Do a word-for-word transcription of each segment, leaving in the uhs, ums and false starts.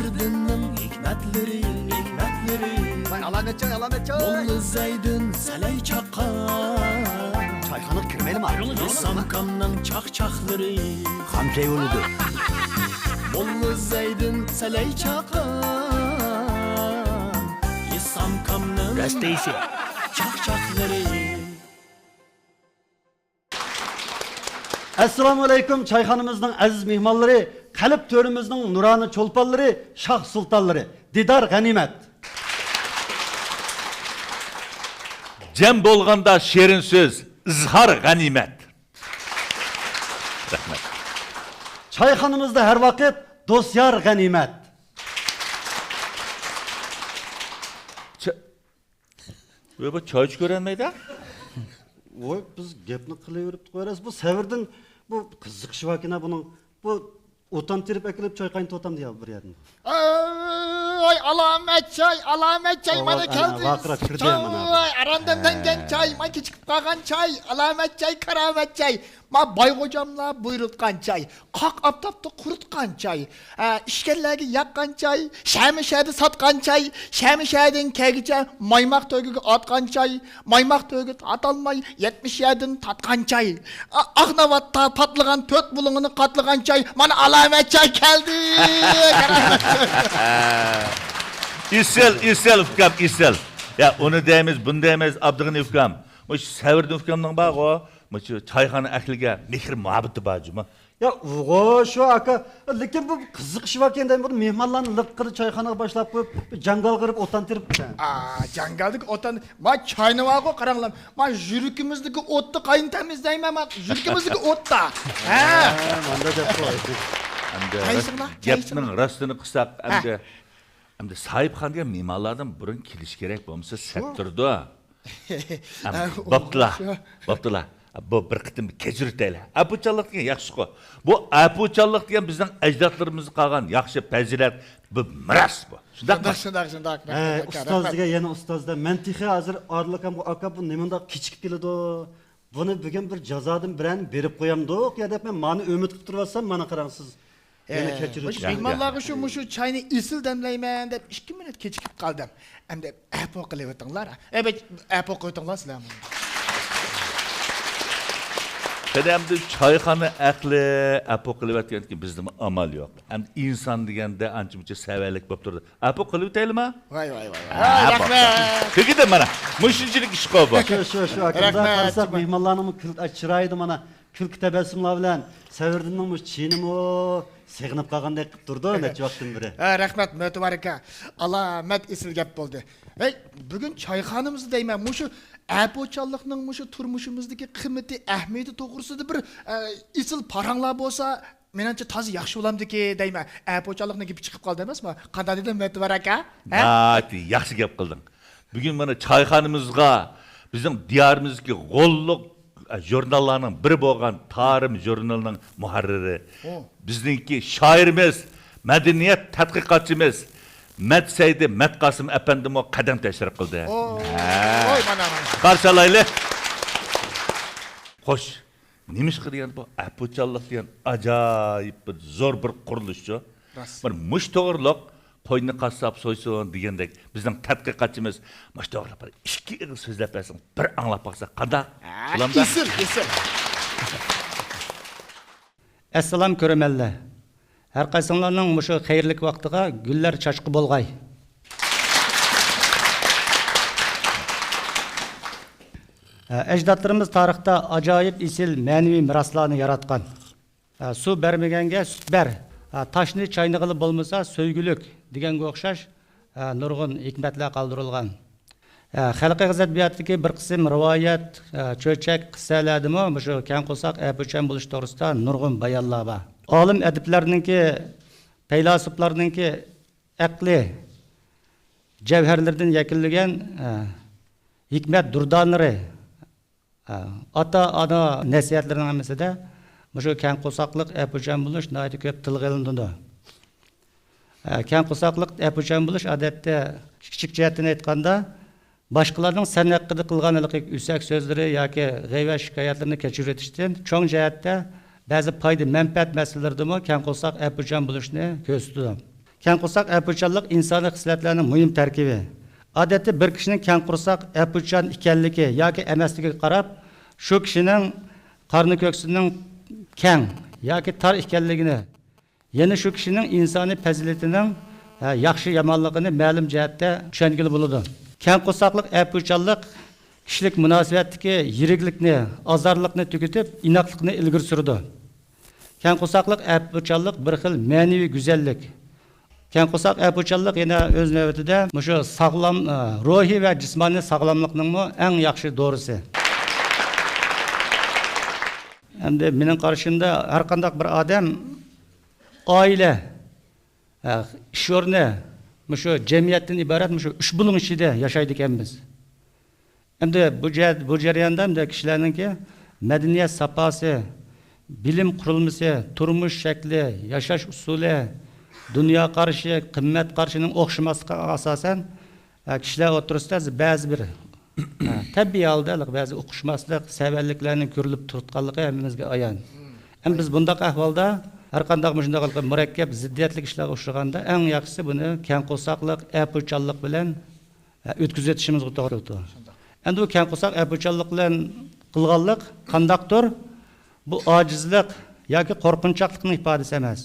زەيدىننىڭ ھېكمەتلىرى، ھېكمەتلىرى. ۋاي، ئالامەت چاي، ئالامەت چاي. موللا زەيدىن سەلەي چاققان. چايخانىغا كىرمەيلىما؟ ئىسامكامنىڭ چاقچاقلىرى. خام چاي بولىدۇ. موللا زەيدىن سەلەي چاققان. ئىسامكامنىڭ راست دەيسەن. چاقچاقلىرى. ئەسسالامۇئەلەيكۇم، چايخانىمىزنىڭ ئەزىز مېھمانلىرى، قەلب تۆرىمىزنىڭ نۇرانە چولپانلىرى، شاھ سۇلتانلىرى، دىدار غەنىيمەت. جەم بولغاندا شېرىن سۆز، ئىزھار غەنىيمەت. رەھمەت. چايخانىمىزدا ھەر ۋاقىت دوست يار غەنىيمەت. چ-، ۋە بۇ چايچۇ كۆرەلمەيدۇ. ۋوي، بىز گەپنى قىلىۋېرىپتۇ، قويارسىز. بۇ سەۋردىن بۇ قىزىقىشى باركىنا بۇنىڭ. بۇ ئوتان تېرىپ ئەكېلىپ چاي قاينىتىۋاتامدۇ يا بىر يەردىن؟ ئاي، ئالامەت چاي، ئالامەت چاي، مانا ئاۋاز، ئانا، كەلدى. ۋارقىراپ كىردى يا مانا. چاي، ئاران دەملەنگەن ئە. چاي، مانا كېچىكىپ قالغان چاي، ئالامەت چاي، كارامەت چاي. ما بايغوجاملار بۇيرۇتقان چاي، قاق ئاپتاپتا قۇرۇتقان چاي، ئە، ئىچكەنلەرگە ياققان چاي، شەمە شەدە ساتقان چاي، شەمە شەدىن كەلگىچە مايماق تۆگىگە ئاتقان چاي، مايماق تۆگە تارتالماي يەتمىش يەردىن تارتقان چاي، ئا-، ئاق ناۋاتتا پاتلىغان تۆت بۇلۇڭىنى قاتلىغان چاي، مانا ئالامەت چاي كەلدى. ئېسىل، ئېسىل ئۇكام، ئېسىل. يا، ئۇنى دەيمىز، بۇنى دەيمىز، ئابدۇغېنى ئۇكام. مۇشۇ سەۋردىن ئۇكامنىڭ بارغۇ، مۇشۇ چايخانا ئەھلىگە مېھىر مۇھەببىتى بار جۇمۇ. يا، ئۇغۇ، شۇ ئاكا. لېكىن بۇ قىزىقىشى باركەن دەيمەن، بۇ مېھمانلارنى لىققىدە چايخانىغا باشلاپ قويۇپ، بىر جاڭگال قىلىپ ئوتان تېرىپ. ئا، جاڭگالدىكى ئوتان، ما چاينى بارغۇ، قاراڭلار. ما يۈرىكىمىزدىكى ئوتنى قاينىتىمىز دەيمەن، ما يۈرىكىمىزدىكى ئوتتا. ھە. ھە، ماندا دەپ قوي. ئەمدى راست، چايسىڭلار، گەپنىڭ چايسىڭلار. راستىنى قىلساق، ھە. ئەمدى، ئەمدى ساھىبخان دېگەن مېھمانلاردىن بۇرۇن كېلىشى كېرەك، بولمىسا سەت شۇ. تۇرىدۇ. ئەم، ھە، بوپتۇلا، شۇ. بوپتۇلا. بۇ بىر قېتىم كەچۈرۈۋېتەيلى. ئەپۇچانلىق دېگەن ياخشىقۇ. بۇ ئەپۇچانلىق دېگەن بىزنىڭ ئەجدادلىرىمىزغا قالغان ياخشى پەزىلەت، بۇ مىراس بۇ. شۇنداقمۇ؟ شۇنداق، شۇنداق، شۇنداق. ھە، رەھمەت، ئۇستاز رەھمەت. دېگەن يەنە ئۇستازدا. مەن تېخى ھازىر ئادىل ئاكامغا، ئاكا، بۇ نېمانداق كېچىكىپ كېلىدۇ؟ بۇنى بۈگۈن بىر جازادىن بىرەرنى بېرىپ قويامدۇق يا دەپ مەن مانا ئۈمىد قىلىپ تۇرۇۋاتسام، مانا قاراڭ سىز. يەنە ھە، كەچۈرۈش مۇشۇ مېھمانلارغا شۇ، مۇشۇ چاينى ئېسىل دەملەيمەن دەپ ئىككى مىنۇت كېچىكىپ قالدىم. ئەمدى ئەپۇ قىلىۋېتىڭلار. ئەبەت، ئەپۇ قىلىۋېتىڭلار سىلەرمۇ. قېنى ئەمدى چايخانا ئەھلى ئەپۇ قىلىۋەتكەندىكىن بىزدىمۇ ئامال يوق. ئەمدى ئىنسان دېگەندە ئانچە-مۇنچە سەۋەنلىك بولۇپ تۇرىدۇ. ئەپۇ قىلىۋېتەيلىما؟ ۋاي، ۋاي، ۋاي، ۋاي. ھە، ۋاي، بوپتۇ. رەھمەت. كۆكىدە مانا، مۇشۇنچىلىك ئىشقۇ بۇ. شۇ، شۇ، شۇ، ئاكا. بۇنداق رەھمەت. قارىساق، مېھمانلارنىڭمۇ كۈل-، ئاي، چىرايىدا مانا كۈلكە تەبەسسۇملار بىلەن سەۋردىننىڭمۇ چېيىنىمۇ سېغىنىپ قالغاندەك قىلىپ تۇرىدۇ، نەچچە ۋاقىتتىن بېرى. ھە، رەھمەت، مۆتىۋەر ئاكا. ئالامەت ئېسىل گەپ بولدى. ھەي، بۈگۈن چايخانىمىزدا دەيمەن، مۇشۇ ئەپۇچانلىقنىڭ مۇشۇ تۇرمۇشىمىزدىكى قىممىتى، ئەھمىيىتى توغرىسىدا بىر، ئە، ئېسىل پاراڭلار بولسا، مېنىڭچە تازا ياخشى بولامدىكى دەيمەن. ئەپۇچانلىقنىڭ گېپى چىقىپ قالدى ئەمەسمۇ؟ قانداق دېدىم، مۆتىۋەر ئاكا؟ ھە؟ ناھايىتى ياخشى گەپ قىلدىڭ. بۈگۈن مانا چايخانىمىزغا بىزنىڭ دىيارىمىزدىكى غوللۇق ژۇرناللارنىڭ بىرى بولغان تارىم ژۇرنىلىنىڭ مۇھەررىرى، ئو. بىزنىڭكى شائىرىمىز، مەدەنىيەت تەتقىقاتچىمىز مەت سەيدى مەت قاسىم ئەپەندىمۇ قەدەم تەشرىپ قىلدى. ئو. ھە. ۋاي، مانا، مانا. قارشى ئالايلى. خوش. نېمىشقا دېگەندە بۇ ئەپۇچانلىق دېگەن ئاجايىپ بىر زور بىر قۇرۇلۇشچۇ. راست. بىر مۇشۇ توغرىلىق قوينى قاسساپ سويسۇن دېگەندەك بىزنىڭ تەتقىقاتچىمىز مۇشۇ توغرىلىق بىر ئىككى ئېغىز سۆزلەپ بەرسىڭىز، بىر ئاڭلاپ باقساق قانداق؟ ھە، بولامدا؟ ئېسىل، ئېسىل. ئەسسالام كۆرۈرمەنلەر. ھەر قايسىڭلارنىڭ مۇشۇ خەيرلىك ۋاقتىغا گۈللەر چاچقۇ بولغاي. ئەجدادلىرىمىز تارىختا ئاجايىپ ئېسىل مەنىۋى مىراسلارنى ياراتقان. سۇ بەرمىگەنگە سۈت بەر، تاشنى چاينىغىلى بولمىسا سۆيگۈلۈك دېگەنگە ئوخشاش نۇرغۇن ھېكمەتلەر قالدۇرۇلغان. خەلقىي ئەدەبىياتتىكى بىر قىسىم رىۋايەت، چۆچەك، قىسسەلەردىمۇ مۇشۇ كەڭ قورساق ئەپۇچان بولۇش توغرىسىدا نۇرغۇن بايانلار بار. ئالىم ئەدىبلەرنىڭكى، پەيلاسوپلارنىڭكى ئەقلى جەۋھەرلىرىدىن يەكۈنلىگەن، ئە، ھېكمەت دۇردانىلىرى، ئە، ئاتا-ئانا نەسىھەتلىرىنىڭ ھەممىسىدە مۇشۇ كەڭ قورساقلىق، ئەپۇچان بولۇش ناھايىتى كۆپ تىلغا ئېلىنىدۇ. ئە، كەڭ قورساقلىق، ئەپۇچان بولۇش، ئادەتتە، كىچىك جەھەتتىن ئېيتقاندا، باشقىلارنىڭ سەن ھەققىدە قىلغان ھېلىقى ئۆسەك سۆزلىرى ياكى غەيۋە شىكايەتلىرىنى كەچۈرۈۋېتىشتىن، چوڭ جەھەتتە بەزى پايدا-مەنپەئەت مەسىلىلىرىدىمۇ كەڭ قورساق، ئەپۇچان بولۇشنى كۆرسىتىدۇ. كەڭ قورساق ئەپۇچانلىق ئىنسانىي خىسلەتلەرنىڭ مۇھىم تەركىبى. ئادەتتە بىر كىشىنىڭ كەڭ قورساق ئەپۇچان ئىكەنلىكى ياكى ئەمەسلىكىگە قاراپ، شۇ كىشىنىڭ قارنى كۆكسىنىڭ كەڭ ياكى تار ئىكەنلىكىنى، يەنە شۇ كىشىنىڭ ئىنسانىي پەزىلىتىنىڭ، ھە، ياخشى يامانلىقىنى مەلۇم جەھەتتە چۈشەنگىلى بولىدۇ. كەڭ قورساقلىق ئەپۇچانلىق كىشىلىك مۇناسىۋەتتىكى يىرىكلىكنى، ئازارلىقنى تۈگىتىپ، ئىناقلىقنى ئىلگىرى سۈرىدۇ. كەڭ قورساقلىق ئەپۇچانلىق بىر خىل مەنىۋى گۈزەللىك. كەڭ قورساق ئەپۇچانلىق يەنە ئۆز نۆۋىتىدە مۇشۇ ساغلام، ئە، روھىي ۋە جىسمانىي ساغلاملىقنىڭمۇ ئەڭ ياخشى دورىسى. ئەمدى مېنىڭ قارىشىمدا ھەر قانداق بىر ئادەم ئائىلە، ئە، ئىش ئورنى، مۇشۇ جەمئىيەتتىن ئىبارەت مۇشۇ ئۈچ بۇلۇڭ ئىچىدە ياشايدىكەنمىز. ئەمدى بۇ جە-، بۇ جەرياندا ئەمدى كىشىلەرنىڭكى مەدەنىيەت ساپاسى، بىلىم قۇرۇلمىسى، تۇرمۇش شەكلى، ياشاش ئۇسۇلى، دۇنيا قارىشى، قىممەت قارىشىنىڭ ئوخشىماسلىقىغا ئاساسەن، ھە، كىشىلەر ئوتتۇرىسىدا بەزى بىر، ھە، تەبىئىي ھالدا بەزى ئۇقۇشماسلىق، سەۋەنلىكلەرنىڭ كۆرۈلۈپ تۇرۇۋاتقانلىقى ھەممىمىزگە ئايان. ئەمما بىز بۇنداق ئەھۋالدا ھەر قانداق مۇشۇنداق مۇرەككەپ زىددىيەتلىك ئىشلارغا ئۇچرىغاندا ئەڭ ياخشىسى بۇنى كەڭ قورساقلىق، ئەپۇچانلىق بىلەن ئۆتكۈزۈۋېتىشىمىزغا توغرا كېلىدۇ. شۇنداق. ئەمدى بۇ كەڭ قورساق ئەپۇچانلىق بىلەن قىلغانلىق قانداقتۇر، بۇ ئاجىزلىق ياكى قورقۇنچاقلىقنىڭ ئىپادىسى ئەمەس.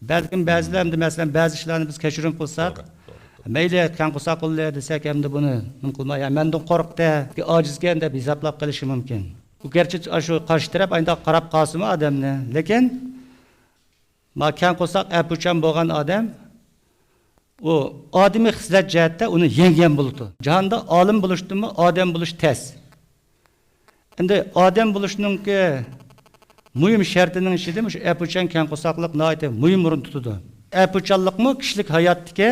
بەلكىم بەزىلەر ئەمدى، مەسىلەن، بەزى ئىشلارنى بىز كەچۈرۈم قىلساق، توغرا، توغرا، توغرا. مەيلى، كەڭ قورساق بولدى دېسەك، ئەمدى بۇنى نېمە قىلماي، يا مەندىن قورقتى، يا ئاجىزكەن دەپ ھېسابلاپ قېلىشى مۇمكىن. بۇ گەرچە شۇ قارشى تەرەپ ئاينداق قاراپ قالسىمۇ ئادەمنى، لېكىن ما كەڭ قورساق ئەپۇچان بولغان ئادەم، ئۇ ئادىمىي خىسلەت جەھەتتە ئۇنى يەڭگەن بولىدۇ. جاھاندا ئالىم بولۇشتىنمۇ ئادەم بولۇش تەس. ئەمدى ئادەم بولۇشنىڭكى مۇھىم شەرتىنىڭ ئىچىدە مۇشۇ ئەپۇچان، كەڭ قورساقلىق ناھايىتى مۇھىم ئورۇن تۇتىدۇ. ئەپۇچانلىقمۇ كىشىلىك ھاياتتىكى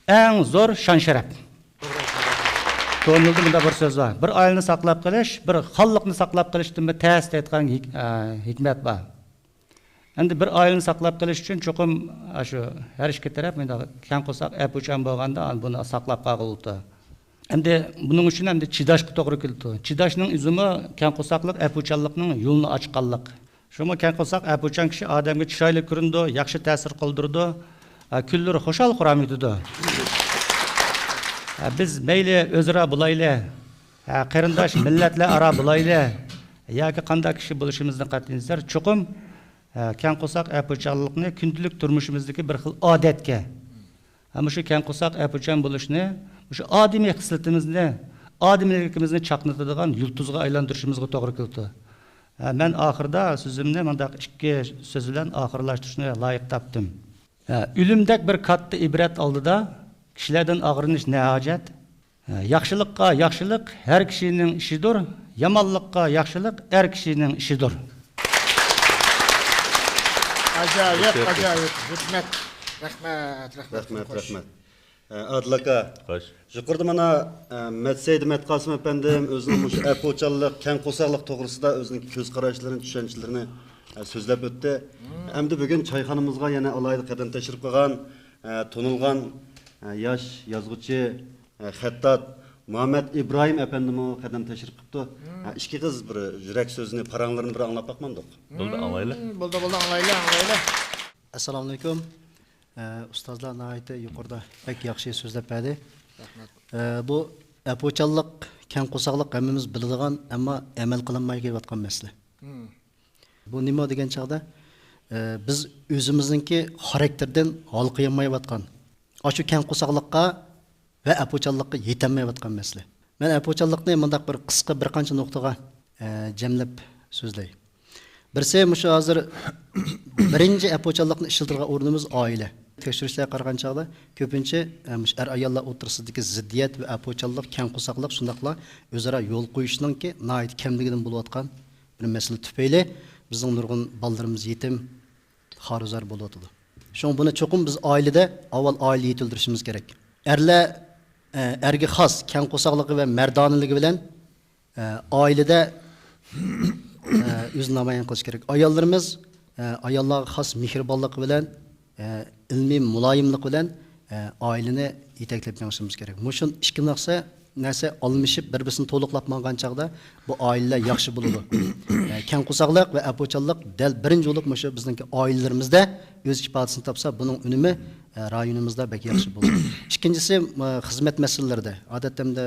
ئەڭ زور شان-شەرەپ. كۆڭۈلدە مۇنداق بىر سۆز بار: بىر ئائىلىنى ساقلاپ قېلىش بىر خانلىقنى ساقلاپ قېلىشتىنمۇ تەس دەيدىغان ھېك-، ئە، ھېكمەت بار. ئەمدى بىر ئائىلىنى ساقلاپ قېلىش ئۈچۈن چوقۇم، ئاشۇ، ھەر ئىككى تەرەپ مۇنداق كەڭ قورساق، ئەپۇچان بولغاندا، ئانا، بۇنى ساقلاپ قالغىلى بولىدۇ. ئەمدى بۇنىڭ ئۈچۈن ئەمدى چىداشقا توغرا كېلىدۇ. چىداشنىڭ ئۆزىمۇ كەڭ قورساقلىق، ئەپۇچانلىقنىڭ يولىنى ئاچقانلىق. شۇڭا كەڭ قورساق، ئەپۇچان كىشى ئادەمگە چىرايلىق كۆرۈنىدۇ، ياخشى تەسىر قالدۇرىدۇ، ھە، كۈنلىرى خۇشال-خۇرام ئۆتىدۇ. ھە، بىز مەيلى ئۆزئارا بولايلى، ھە، قېرىنداش مىللەتلەر ئارا بولايلى، ياكى قانداق كىشى بولۇشىمىزدىن قەتئىينەزەر، چوقۇم، ھە، كەڭ قورساق ئەپۇچانلىقنى كۈندىلىك تۇرمۇشىمىزدىكى بىر خىل ئادەتكە، ھە، مۇشۇ كەڭ قورساق ئەپۇچان بولۇشنى، مۇشۇ ئادىمىي خىسلىتىمىزنى، ئادىمىيلىكىمىزنى چاقنىتىدىغان يۇلتۇزغا ئايلاندۇرۇشىمىزغا توغرا كېلىدۇ. ھە، مەن ئاخىرىدا سۆزۈمنى مۇنداق ئىككى سۆز بىلەن ئاخىرلاشتۇرۇشنى لايىق تاپتىم. ھە، ئۆلۈمدەك بىر كاتتا ئىبرەت ئالدىدا كىشىلەردىن ئاغرىنىش نە ھاجەت؟ ھە، ياخشىلىققا ياخشىلىق ھەر كىشىنىڭ ئىشىدۇر، يامانلىققا ياخشىلىق ئەر كىشىنىڭ ئىشىدۇر. ئاجايىپ، ئاجايىپ. ھۆكمەت. رەھمەت، رەھمەت. رەھمەت، رەھمەت. ئە، ئادىل ئاكا، خوش. يۇقىرىدا مانا، ئە، مەتسەيدى مەتقاسىم ئەپەندىم ئۆزىنىڭ مۇشۇ ئەپۇچانلىق، كەڭ قورساقلىق توغرىسىدا ئۆزىنىڭ كۆز قاراشلىرىنى، چۈشەنچىلىرىنى، ئە، سۆزلەپ ئۆتتى. ئەمدى بۈگۈن چايخانىمىزغا يەنە ئالاھىدە قەدەم تەشرىپ قىلغان، ئە، تونۇلغان، ئە، ياش يازغۇچى، ئە، خەتتات مۇھەممەد ئىبراھىم ئەپەندىمۇ قەدەم تەشرىپ قىپتۇ. ئە، ئىككى قىز بىر يۈرەك سۆزىنى، پاراڭلىرىنى بىر ئاڭلاپ باقمامدۇق؟ بولدى، ئاڭلايلى. بولدى، بولدى، ئاڭلايلى، ئاڭلايلى. ئەسسالامۇئەلەيكۇم. ئە، ئۇستازلار ناھايىتى يۇقىرىدا بەك ياخشى سۆزلەپ بەردى. رەھمەت. ئە، بۇ ئەپۇچانلىق، كەڭ قورساقلىق ھەممىمىز بىلىدىغان، ئەمما ئەمەل قىلىنماي كېلىۋاتقان مەسىلە. مم. بۇ نېمە دېگەن چاغدا، ئە، بىز ئۆزىمىزنىڭكى خاراكتېردىن ھالقىيالمايۋاتقان، ئاشۇ كەڭ قورساقلىققا ۋە ئەپۇچانلىققا يېتەلمەيۋاتقان مەسىلە. مەن ئەپۇچانلىقنى مۇنداق بىر قىسقا بىر قانچە نۇقتىغا، ئە، جەملەپ سۆزلەي. بىرسى مۇشۇ ھازىر بىرىنچى ئەپۇچانلىقنى ئىشلىتىدىغان ئورنىمىز ئائىلە. تەكشۈرۈشلەرگە قارىغان چاغدا كۆپىنچە، ئە، مۇشۇ ئەر-ئاياللار ئوتتۇرىسىدىكى زىددىيەت ۋە ئەپۇچانلىق، كەڭ قورساقلىق شۇنداقلا ئۆزئارا يول قويۇشنىڭكى ناھايىتى كەملىكىدىن بولۇۋاتقان بىر مەسىلە تۈپەيلى بىزنىڭ نۇرغۇن بالىلىرىمىز يېتىم، خارۇزار بولۇۋاتىدۇ. شۇڭا بۇنى چوقۇم بىز ئائىلىدە، ئاۋۋال ئائىلىدە يېتىلدۈرۈشىمىز كېرەك. ئەرلەر، ئە، ئەرگە خاس كەڭ قورساقلىقى ۋە مەردانىلىكى بىلەن، ئە، ئائىلىدە، ئە، ئۆزىنى نامايان قىلىشى كېرەك. ئاياللىرىمىز، ئە، ئاياللارغا خاس مېھرىبانلىقى بىلەن، ئە، ئىلمىي مۇلايىملىقى بىلەن، ئە، ئائىلىنى يېتەكلەپ مېڭىشىمىز كېرەك. مۇشۇ ئىككى نەرسە، نەرسە ئالمىشىپ، بىر-بىرسىنى تولۇقلاپ ماڭغان چاغدا بۇ ئائىلىلەر ياخشى بولىدۇ. ئە، كەڭ قورساقلىق ۋە ئەپۇچانلىق دەل بىرىنچى بولۇپ مۇشۇ بىزنىڭكى ئائىلىلىرىمىزدە ئۆز ئىپادىسىنى تاپسا، بۇنىڭ ئۈنۈمى، ئە، رايونىمىزدا بەك ياخشى بولىدۇ. ئىككىنچىسى، ئە، خىزمەت مەسىلىلىرىدە. ئادەتتە ئەمدى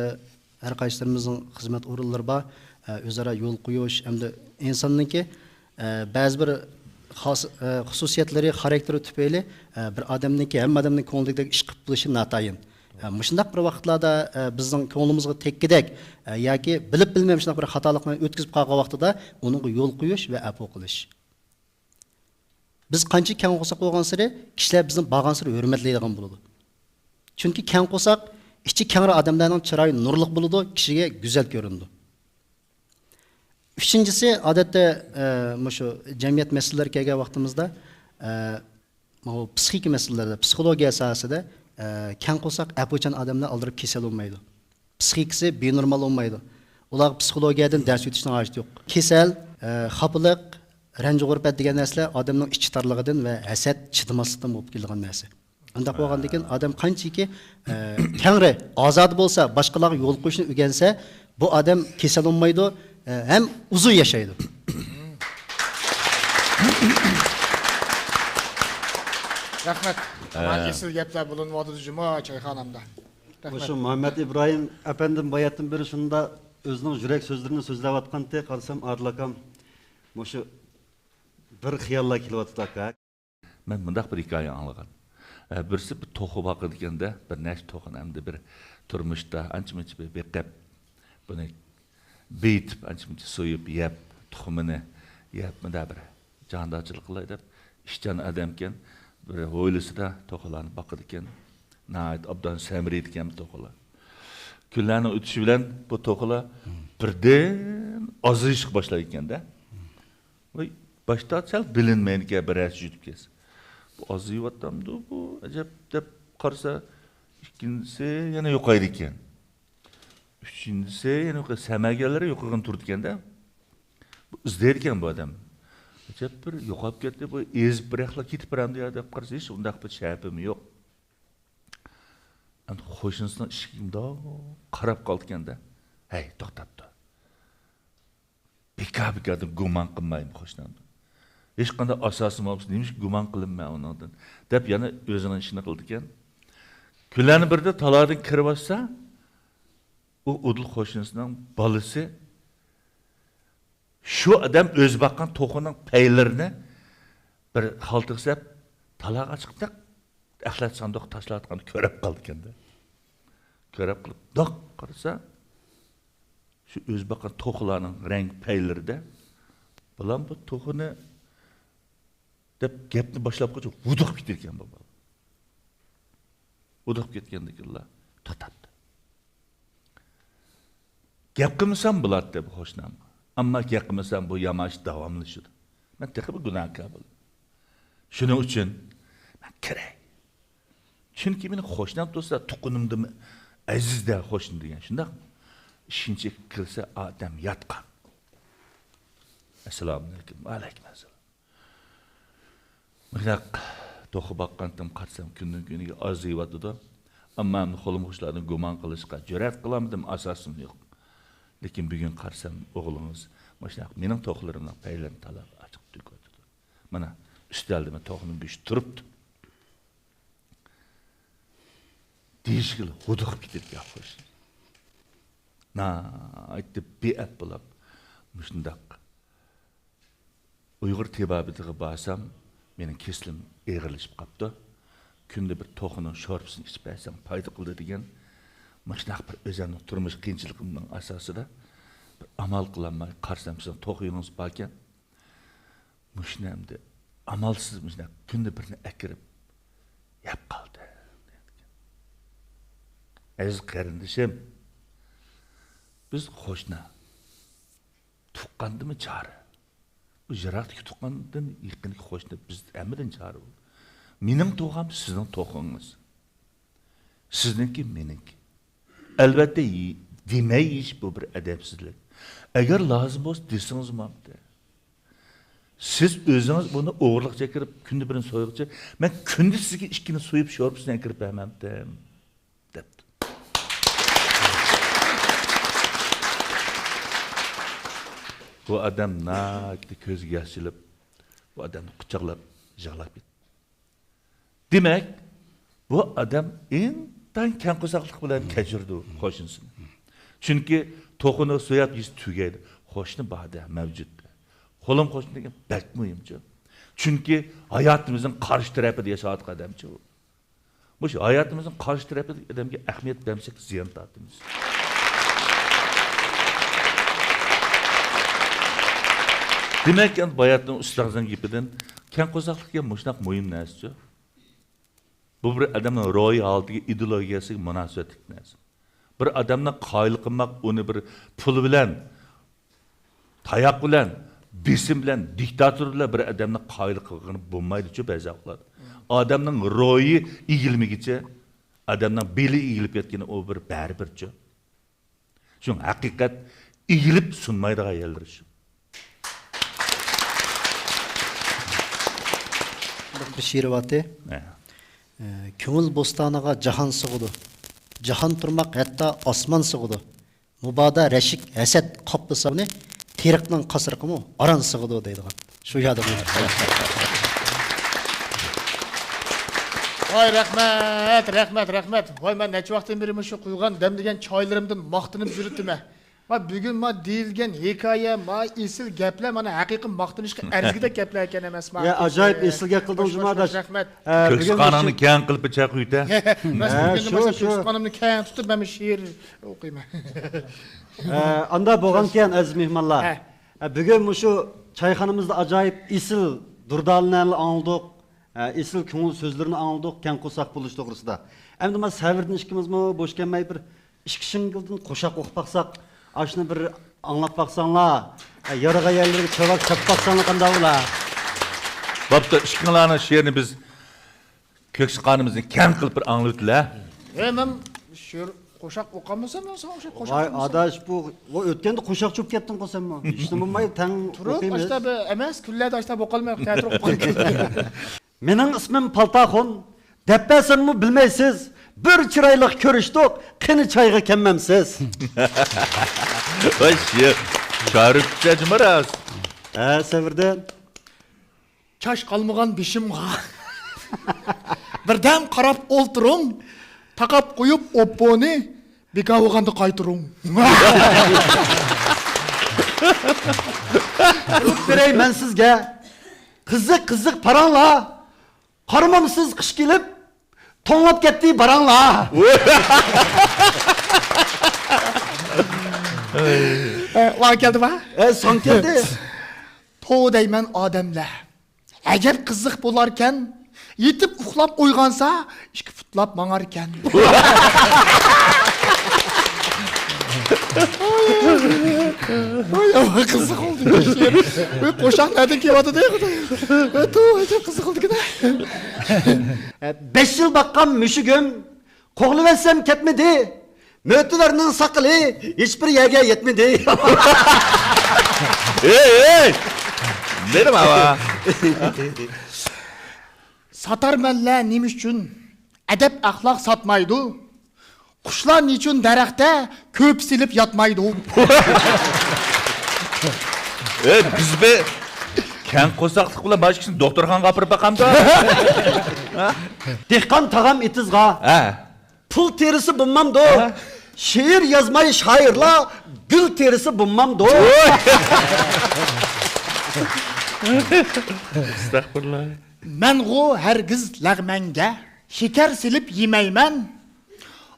ھەر قايسىلىرىمىزنىڭ خىزمەت ئورۇنلىرى بار، ئە، ئۆزئارا يول قويۇش، ئەمدى ئىنساننىڭكى، ئە، بەزى بىر خاس-، ئە، خۇسۇسىيەتلىرى، خاراكتېرى تۈپەيلى، ئە، بىر ئادەمنىڭكى، ھەممە ئادەمنىڭ كۆڭلىدەك ئىش قىلىپ بولۇشى ناتايىن. ئە، مۇشۇنداق بىر ۋاقىتلاردا، ئە، بىزنىڭ كۆڭلىمىزغا تەگكۈدەك، ئە، ياكى بىلىپ بىلمەي مۇشۇنداق بىر خاتالىقنى ئۆتكۈزۈپ قالغان ۋاقتىدا ئۇنىڭغا يول قويۇش ۋە ئەپۇ قىلىش. بىز قانچە كەڭ قورساق بولغانسېرى، كىشىلەر بىزنى بارغانسېرى ھۆرمەتلەيدىغان بولىدۇ. چۈنكى كەڭ قورساق، ئىچى كەڭرى ئادەملەرنىڭ چىرايى نۇرلۇق بولىدۇ، كىشىگە گۈزەل كۆرۈنىدۇ. ئۈچىنچىسى، ئادەتتە، ئە، مۇشۇ جەمئىيەت مەسىلىلىرى كەلگەن ۋاقتىمىزدا، ئە، ماۋۇ پسىخىكا مەسىلىلىرىدە، پسىخولوگىيە ساھەسىدە، ئە، كەڭ قورساق، ئەپۇچان ئادەملەر ئالدىراپ كېسەل بولمايدۇ. پسىخىكىسى بىنورمال بولمايدۇ. ئۇلارغا پسىخولوگىيەدىن دەرس ئۆتۈشنىڭ ھاجىتى يوق. كېسەل، ئە، خاپىلىق، رەنجى غۇربەت دېگەن نەرسىلەر ئادەمنىڭ ئىچى تارلىقىدىن ۋە ھەسەت، چىدىماسلىقتىن بولۇپ كېلىدىغان نەرسە. ئۇنداق بولغاندىكىن ئادەم قانچىكى، ئە، كەڭرى، ئازادە بولسا، باشقىلارغا يول قويۇشنى ئۆگەنسە، بۇ ئادەم كېسەل بولمايدۇ، ئە، ھەم ئۇزۇن ياشايدۇ. رەھمەت. ئە، ئېسىل گەپلەر بولۇنۇۋاتىدۇ جۇمۇ چايخانامدا. رەھمەت. مۇشۇ مۇھەممەد ئىبراھىم ئەپەندىم باياتتىن بېرى شۇنداق ئۆزىنىڭ يۈرەك سۆزلىرىنى سۆزلەۋاتقانتى، قارىسام ئادىل ئاكام مۇشۇ بىر خىياللار كېلىۋاتىدۇ ئاكا. مەن مۇنداق بىر ھېكايە ئاڭلىغان. ئە، بىرسى بىر توخۇ باقىدىكەن-دە، بىر نەچچە توخۇنى ئەمدى بىر تۇرمۇشتا ئانچە-مۇنچە بىر بېقىپ، بۇنى بېيىتىپ، ئانچە-مۇنچە سويۇپ يەپ، تۇخۇمىنى يەپ، مۇنداق بىر جاندارچىلىق قىلاي دەپ، ئىشچان ئادەمكەن، بىر ھويلىسىدا توخۇلارنى باقىدىكەن. ناھايىتى ئوبدان سەمرىيدىكەن بۇ توخۇلار. كۈنلەرنىڭ ئۆتۈشى بىلەن بۇ توخۇلار بىردىن ئازىيىشقا باشلايدىكەن-دە. ۋاي، باشتا سەل بىلىنمەيدىكەن، بىرەرسى يۈدۈپ كەتسە. بۇ ئازىيىۋاتامدۇ بۇ، ئەجەب دەپ قارىسا، ئىككىنچىسى يەنە يوقايدىكەن. ئۈچىنچىسى يەنە يوقاي-، سەمەگەنلىرى يوقىغىنى تۇرىدىكەن-دە. بۇ ئىزدەيدىكەن بۇ ئادەم. ئەجەب بىر يوقاپ كەتتى، بۇ ئېزىپ بىر ياقلا كېتىپ بارامدۇ يا دەپ قارىسا، ھېچ ئۇنداق بىر شەپىمۇ يوق. ئەمدى قوشنىسىنىڭ ئىشىكىگە مۇنداق قاراپ قالىدىكەن-دە. ھەي، توختاپتۇ. بىكار-بىكاردىن گۇمان قىلمايمەن قوشنامدىن. ھېچقانداق ئاساسىم بولمىسا، نېمىشقا گۇمان قىلىمەن مەن ئۇنىڭدىن؟ دەپ يەنە ئۆزىنىڭ ئىشىنى قىلىدىكەن. كۈنلەرنىڭ بىرىدە تالاردىن كىرىۋاتسا، ئۇ ئۇدۇل قوشنىسىنىڭ بالىسى شۇ ئادەم ئۆزى باققان توخۇنىڭ پەيلىرىنى بىر خالتىغا سەپ، تالاغا چىقىپ، ئەخلەت ساندۇققا تاشلاۋاتقاننى كۆرۈپ قالىدىكەن-دە. كۆرۈپ قېلىپ، دوق قارىسا، شۇ ئۆزى باققان توخۇلارنىڭ رەڭ پەيلىرىدە، بالام، بۇ توخۇنى دەپ گەپنى باشلاپ قويسا، ھودۇقۇپ كېتىدىكەن بۇ بالا. ھودۇقۇپ كەتكەندىكىنلا تۇتاتتى. گەپ قىلمىسام بولاتتى بۇ قوشنامغا. ئەمما گەپ قىلمىسام، بۇ يامان ئىش داۋاملىشىدۇ. مەن تېخىمۇ گۇناھكار بولىمەن. شۇنىڭ ئۈچۈن مەن كىرەي. چۈنكى مېنىڭ قوشنام تۇرسا، تۇغقىنىمدىن ئەزىز-دە قوشنا دېگەن، شۇنداقمۇ؟ ئىشىكنى چېكىپ كىرسە، ئادەم ياتقان. ئەسسالامۇئەلەيكۇم. ۋەئەلەيكۇم ئەسسالام. مۇشۇنداق توخۇ باققانتىم، قارىسام، كۈندىن-كۈنگە ئازىيىۋاتىدۇ. ئەمما ئەمدى قولۇمغا شۇلاردىن گۇمان قىلىشقا جۈرئەت قىلالمىدىم، ئاساسىم يوق. لېكىن بۈگۈن قارىسام، ئوغلىڭىز مۇشۇنداق مېنىڭ توخۇلىرىمنىڭ پەيلىرىنى تالاپ ئاچىقىپ تۆكۈۋاتىدۇ. مانا، ئۈستەلدە مانا توخۇنىڭ گۆشى تۇرۇپتۇ. دېيىشكىلا ھودۇقۇپ كېتىدىكەن خوش. ناھايىتى بىئەپ بولاپ، مۇشۇنداق ئۇيغۇر تېبابىتىغا بارسام، مېنىڭ كېسىلىم ئېغىرلىشىپ قاپتۇ. كۈندە بىر توخۇنىڭ شورپىسىنى ئىچىپ بەرسەڭ پايدا قىلىدۇ دېگەن، مۇشۇنداق بىر ئۆزۈمنىڭ تۇرمۇش قىيىنچىلىقىمنىڭ ئاساسىدا بىر ئامال قىلالماي قارىسام، سىزنىڭ توخۇ يولىڭىز باركەن. مۇشۇنى ئەمدى ئامالسىز مۇشۇنداق كۈندە بىرنى ئەكىرىپ يەپ قالدىم، دەيدىكەن. ئەزىز قېرىندىشىم، بىز قوشنا. تۇغقاندىنمۇ چارە. بۇ يىراقتىكى تۇغقاندىن يېقىندىكى قوشنا بىز ھەممىدىن چارە بولدى. مېنىڭ توخۇم سىزنىڭ توخۇڭىز. سىزنىڭكى مېنىڭكى. ئەلۋەتتە، يې-، دېمەي يېيىش بۇ بىر ئەدەپسىزلىك. ئەگەر لازىم بولسا دېسىڭىز بولامتى. سىز ئۆزىڭىز بۇنى ئوغرىلىقچە ئەكىرىپ، كۈندە بىرنى سويغۇچە، مەن كۈندە سىزگە ئىككىنى سويۇپ، شورپىسىنى ئەكىرىپ بەرمەمتىم، دەپتۇ. بۇ ئادەم ناھايىتى كۆزىگە ياش ئېلىپ، بۇ ئادەمنى قۇچاقلاپ يىغلاپ كەتتى. دېمەك، بۇ ئادەم ئىنتايىن كەڭ قورساقلىق بىلەن كەچۈرىدۇ قوشنىسىنى. چۈنكى توخۇنى سوياپ يېسە تۈگەيدۇ. قوشنا بار-دە، مەۋجۇت. قولۇم قوشنا دېگەن بەك مۇھىمچۇ. چۈنكى ھاياتىمىزنىڭ قارشى تەرەپىدە ياشاۋاتقان ئادەمچۇ ئۇ. مۇشۇ ھاياتىمىزنىڭ قارشى تەرەپىدىكى ئادەمگە ئەھمىيەت بەرمىسەك زىيان تارتىمىز. دېمەك، ئەمدى باياتنىڭ ئۇستازنىڭ گېپىدىن كەڭ قورساقلىق دېگەن مۇشۇنداق مۇھىم نەرسىچۇ. بۇ بىر ئادەمنىڭ روھىي ھالىتىگە، ئىدېئولوگىيەسىگە مۇناسىۋەتلىك نەرسە. بىر ئادەمنى قايىل قىلماق، ئۇنى بىر پۇل بىلەن، تاياق بىلەن، بېسىم بىلەن، دىكتاتور بىلەن بىر ئادەمنى قايىل قىلغىلى بولمايدۇچۇ بەزى ۋاقىتلاردا. ئادەمنىڭ روھى ئېگىلمىگىچە، ئادەمنىڭ بېلى ئېگىلىپ كەتكىنى ئۇ بىر بەرىبىرچۇ. شۇڭا ھەقىقەت ئېگىلىپ سۇنمايدىغان يەرلىرى شۇ. بىر شېئىر بارتى. ھە. ئە، كۆڭۈل بوستانىغا جاھان سىغىدۇ. جاھان تۇرماق ھەتتا ئاسمان سىغىدۇ. مۇبادا رەشك، ھەسەت قاپلىسا ئۇنى، تېرىقنىڭ قاسرىقىمۇ ئاران سىغىدۇ دەيدىغان. شۇ يەردە بولدى. ۋاي رەھمەت، رەھمەت، رەھمەت. ۋاي مەن نەچچە ۋاقىتتىن بېرى مۇشۇ قۇيغان دەملىگەن چايلىرىمدىن ماختىنىپ يۈرۈپتىمەن. ما بۈگۈن ما دېيىلگەن ھېكايە، ما ئېسىل گەپلەر مانا ھەقىقىي ماختىنىشقا ئەرزىگۈدەك گەپلەر ئىكەن ئەمەسما. يا ئاجايىپ ئېسىل گەپ قىلدىڭ جۇما ئاداش. رەھمەت. كۆكسى قانىڭنى كەڭ قىلىپ چاي قۇيۇۋېتە. مەن بۈگۈندىن باشلاپ كۆكسى قانىمنى كەڭ تۇتۇپ مەن مۇشۇ شېئىر ئوقۇيمەن. ئاندا بولغانكەن ئەزىز مېھمانلار. بۈگۈن مۇشۇ چايخانىمىزدا ئاجايىپ ئېسىل دۇردانىلەرنى ئاڭلىدۇق. ئېسىل كۆڭۈل سۆزلىرىنى ئاڭلىدۇق كەڭ قورساق بولۇش توغرىسىدا. ئەمدى ما سەۋردىن ئىككىمىزمۇ بوش كەلمەي بىر ئىككى شىڭگىلدىن قوشاق ئوقۇپ باقساق، ئاشۇنى بىر ئاڭلاپ باقساڭلار، يارىغان يەرلىرىگە چاۋاك چاپىپ باقساڭلار قانداق بولا؟ بوپتۇ، ئىككىڭلارنىڭ شېئىرىنى بىز كۆكسى قانىمىزنى كەڭ قىلىپ بىر ئاڭلىۋېتىلە. ھە، مەن شېئىر قوشاق ئوقامسەن مەن ساڭا ئوخشاپ قوشاق ۋاي ئاداش، بۇ ئۆتكەندە قوشاقچى بولۇپ كەتتىڭغۇ سەنمۇ. ھېچنېمە بولمايدۇ، تەڭ تۇرۇپ ئاشتا بىر ئەمەس كۈنلەردە ئاشتا بولۇپ قالمايدۇ، تەتۈر ئوقۇپ قالدى. مېنىڭ ئىسمىم پالتاخۇن، دەپ بەرسەممۇ بىلمەيسىز. بىر چىرايلىق كۆرۈشتۇق، قېنى چايغا كەممەمسىز؟ ۋاي شېئىر، شائىر جۇمۇ راست. ھە سەۋردىن. چاچ قالمىغان بېشىمغا بىردەم قاراپ ئولتۇرۇڭ، تاقاپ قويۇپ ئوپپونى، بىكار بولغاندا قايتۇرۇڭ. ئۇقتۇرۇپ بېرەي مەن سىزگە، قىزىق قىزىق پاراڭلار. قارىمامسىز قىش كېلىپ، توڭلاپ كەتتى باراڭلار. ۋاڭ كەلدىما؟ ئە ساڭ كەلدى. توۋا دەيمەن ئادەملەر، ئەجەب قىزىق بولاركەن. يېتىپ ئۇخلاپ ئويغانسا، ئىككى پۇتلاپ ماڭاركەن. ۋاي، قىزىق بولدى بۇ شېئىر. بۇ قوشاق نەدىن كېلىۋاتىدۇ، خۇدايىم؟ توۋا، ئەجەب قىزىق بولدىكەن. بەش يىل باققان مۈشۈكۈم قوغلىۋەتسەم كەتمىدى. مۆتىۋەرنىڭ ساقىلى ھېچبىر يەرگە يەتمىدى. ھېي ھېي، مېنىم ئاۋا. ساتارمەنلەر نېمە ئۈچۈن ئەدەپ ئەخلاق ساتمايدۇ؟ قۇشلار نېچۈن دەرەختە كۆپ سېلىپ ياتمايدۇ؟ ئەي بىز بى كەڭ قورساقلىق بىلەن باشقىسىنى دوختۇرخانىغا ئاپىرىپ باقامدۇ؟ دېھقان تاغام ئېتىزغا پۇل تېرىسا بولمامدۇ؟ شېئىر يازماي شائىرلار گۈل تېرىسا بولمامدۇ؟ ئەستەغپۇرۇللا. مەنغۇ ھەرگىز لەغمەنگە شېكەر سېلىپ يېمەيمەن.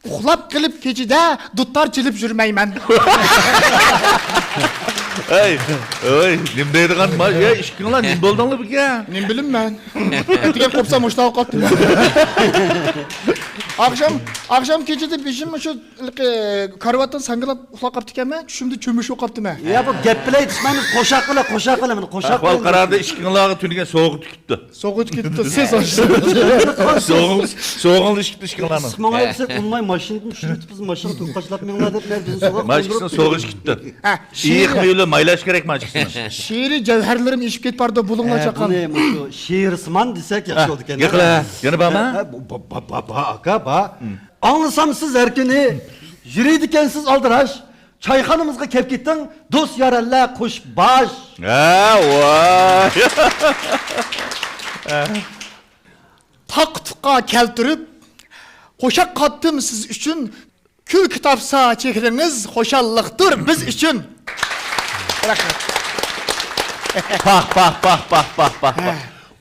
ئۇخلاپ قېلىپ كېچىدە دۇتار چېلىپ يۈرمەيمەن. ھەي، ھەي، نېمە دەيدىغان ما-، يا ئىككىڭلار نېمە بولدۇڭلار بۈگۈن؟ نېمە بىلىمەن مەن. ئەتىگەن قوپسام مۇشۇنداق قاپتىمەن. ئاخشام، ئاخشام كېچىدە بېشىم شۇ ھېلىقى كارىۋاتتىن ساڭگىلاپ ئۇخلاپ قاپتىكەنمەن، چۈشۈمدە چۆمۈچ بولۇپ قاپتىمەن. يا بۇ گەپ بىلەي دېسىمەن، قوشاق بىلە، قوشاق بىلە، مانا قوشاق. ئەھۋال قاراردا ئىككىڭلارغا تۈنۈگۈن سوۋغا تىكىپتۇ. سوغۇچ كېتىپتۇ، سىز ئاشۇ. سوغۇڭ، سوغۇڭلىشىپتۇ ئىككىڭلارنىڭ. سىز ماڭا دېسەك، ئۇنىماي ماشىنىدىن چۈشۈرۈۋېتىپ، بىز ماشىنىغا تۇرۇپ قاچىلاپ مېڭىڭلار دەپ، مەن بىزنى سوغۇق ماشىنىسىنى سوغۇشى كېتىپتۇ. ئېيقمۇ يولى مايلاش كېرەك ماشىنىسىنى. شېئىرىي جەۋھەرلىرىم ئېشىپ كېتىپ بارىدۇ، بولۇڭلار چاققان. بۇنى مۇشۇ شېئىرسىمان دېسەك ياخشى بولىدىكەن. ياق، يەنە بارمۇ؟ بار، بار، بار، ئاكا، بار. ئاڭلىسام سىز ھەر كۈنى يۈرىدىكەنسىز ئالدىراش. چايخانىمىزغا كەپ كېتىڭ، دوست يارەنلەر قوشۇپ باش. ھە، ۋاي. تاقا تۇقا كەلتۈرۈپ، قوشاق قاتتىم سىز ئۈچۈن، كۈلكە تاپسا چېھرىڭىز، خۇشاللىقتۇر بىز ئۈچۈن. رەھمەت. پاھ، پاھ، پاھ، پاھ، پاھ، پاھ، پاھ. ھە.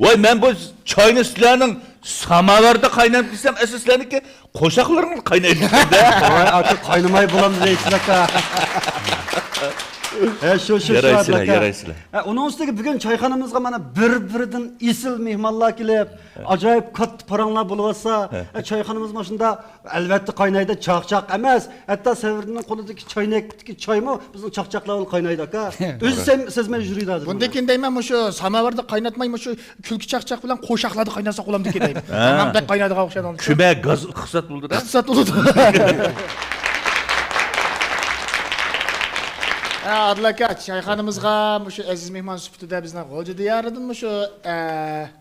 ۋاي، مەن بۇ چاينى سىلەرنىڭ ساماۋاردا قايناپ دېسەم، ئەسلى سىلەرنىڭكى قوشاقلىرىڭىز قاينايدۇ دە. ۋاي، ئاكا، قاينىماي بولامدۇ دەيسىز، ئاكا. ھە، شۇ، شۇ، شۇ، يارايسىلەر، ئاكا. يارايسىلەر. ھە، ئۇنىڭ ئۈستىگە بۈگۈن چايخانىمىزغا مانا بىر-بىرىدىن ئېسىل مېھمانلار كېلىپ، ھە. ئاجايىپ كاتتا پاراڭلار بولۇۋاتسا، ھە. ھە، چايخانىمىز ماشۇنداق ئەلۋەتتە قاينايدۇ، چاقچاق ئەمەس. ھەتتا سەۋردىننىڭ قولىدىكى چاينەكتىكى چايمۇ بىزنىڭ چاقچاقلار بىلەن قاينايدۇ، ئاكا. ئۆزى سەم-، سەزمەي يۈرىدۇ ھازىر. بۇندىن كېيىن دەيمەن، مۇشۇ ساماۋاردا قايناتماي، مۇشۇ كۈلكە چاقچاق بىلەن قوشاقلاردا قايناتسا بولامدىكىن دەيمەن. ھە. ھەممە قاينايدىغان ئوخشايدۇ. كۈمە گاز ئىقتىساد بولىدۇ-دە. ئىقتىساد بولىدۇ. ھە، ئادىل ئاكا، چايخانىمىزغا مۇشۇ ئەزىز مېھمان سۈپىتىدە بىزنىڭ غۇلجا دىيارىدىن مۇشۇ، ئە،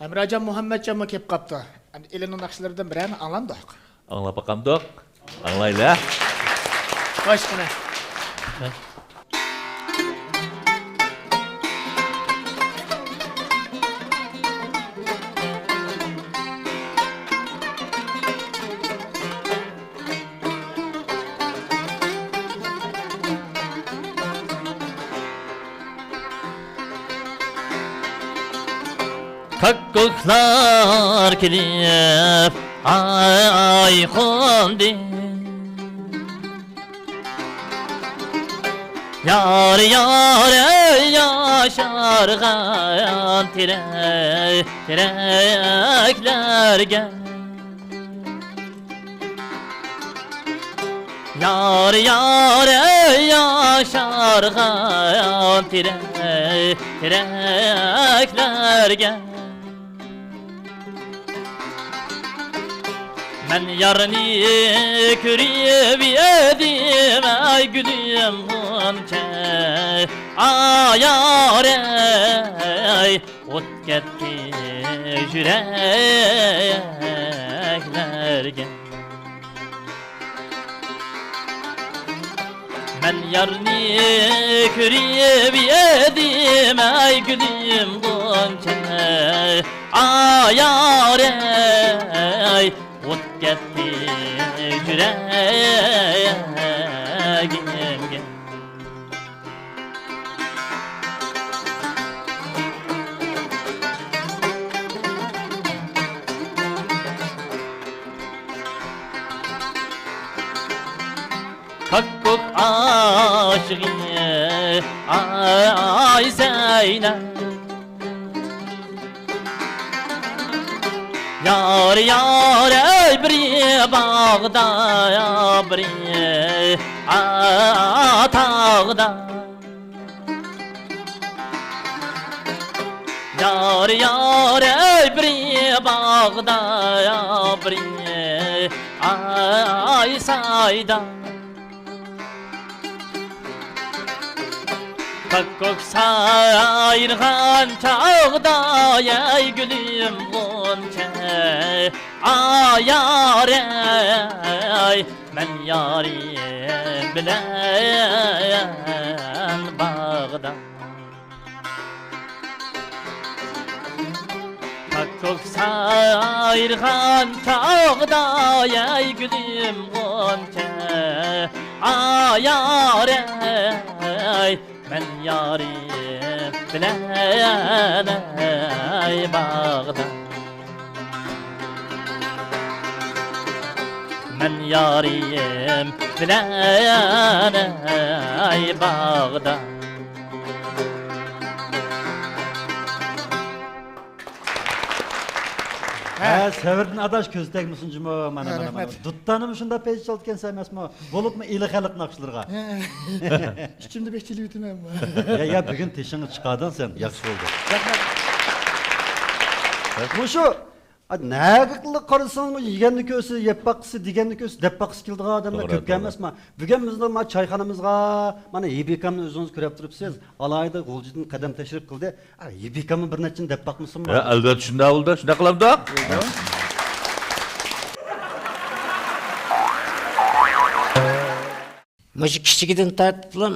ھەمراجان مۇھەممەتجانمۇ كېلىپ قاپتۇ. ئەمدى ئېلىنىڭ ناخشىلىرىدىن بىرەرنى ئاڭلامدۇق؟ ئاڭلاپ باقامدۇق؟ ئاڭلايلى. خوش، قېنى. كاككۇكلار كېلىپ ئاي قوندى. يار، يار، ئەي ياشارغان تېرەك، تېرەكلەرگە. يار، يار، ئەي ياشارغان تېرەك، تېرەكلەرگە. مەن يارنى كۆرۈپ يەتتىم، ئەي گۈلۈم غۇنچە، ئا يار، ئەي. ئوت كەتتى يۈرەكلەرگە. مەن يارنى كۆرۈپ يەتتىم، ئەي گۈلۈم غۇنچە، ئا يار، ئەي. ئوت كەتتى يۈرەكىمگە. كاككۇك ئاشىقى، ئاي زەينەپ. يار، يار، ئەي بىرى باغدا، بىرى، ئا، تاغدا. يار، يار، ئەي بىرى باغدا، بىرى، ئاي سايدا. كاككۇك سايرىغان چاغدا، ئەي گۈلۈم غۇنچە، ئا يار، ئەي، مەن يارىم بىلەن باغدا. كاككۇك سايرىغان چاغدا، ئەي گۈلۈم غۇنچە، ئا يار، ئەي، مەن يارىم بىلەن، ئەي، باغدا. مەن يارىم بىلەن، ئەي، باغدا. ھە، سەۋردىن ئاداش، كۆز تەگمىسۇن جۇمۇ. مانا، ھە، مانا، مانا. رەھمەت. دۇتتانىمۇ شۇنداق پەيزى چالىدىكەنسەن ئەمەسمۇ؟ بولۇپمۇ ئىلى خەلق ناخشىلىرىغا. ھە. ئىچىمدە بەك چېلىۋېتىمەن. يا، يا، بۈگۈن تېشىڭنى چىقاردىڭ سەن. ياخشى بولدى. رەھمەت. مۇشۇ، ئا، نەگىلا قارىسىڭىز، مۇشۇ يېگەننى كۆرسە، يەپ باققۇسى، دېگەننى كۆرسە، دەپ باققۇسى كېلىدىغان ئادەملەر توغرا، كۆپكەن توغرا. ئەمەسمۇ؟ بۈگۈن بىزنىڭ مانا چايخانىمىزغا، مانا، ھېبىكامنى ئۆزىڭىز كۆرۈپ تۇرۇپسىز. ئالاھىدە غۇلجىدىن قەدەم تەشرىپ قىلدى. ھېبىكاممۇ بىر نەچچىنى دەپ باقمىسۇنمۇ؟ ھە، ئەلۋەتتە، شۇنداق بولدى. شۇنداق قىلامدۇق؟ مۇشۇ كىچىكىدىن تارتىپلا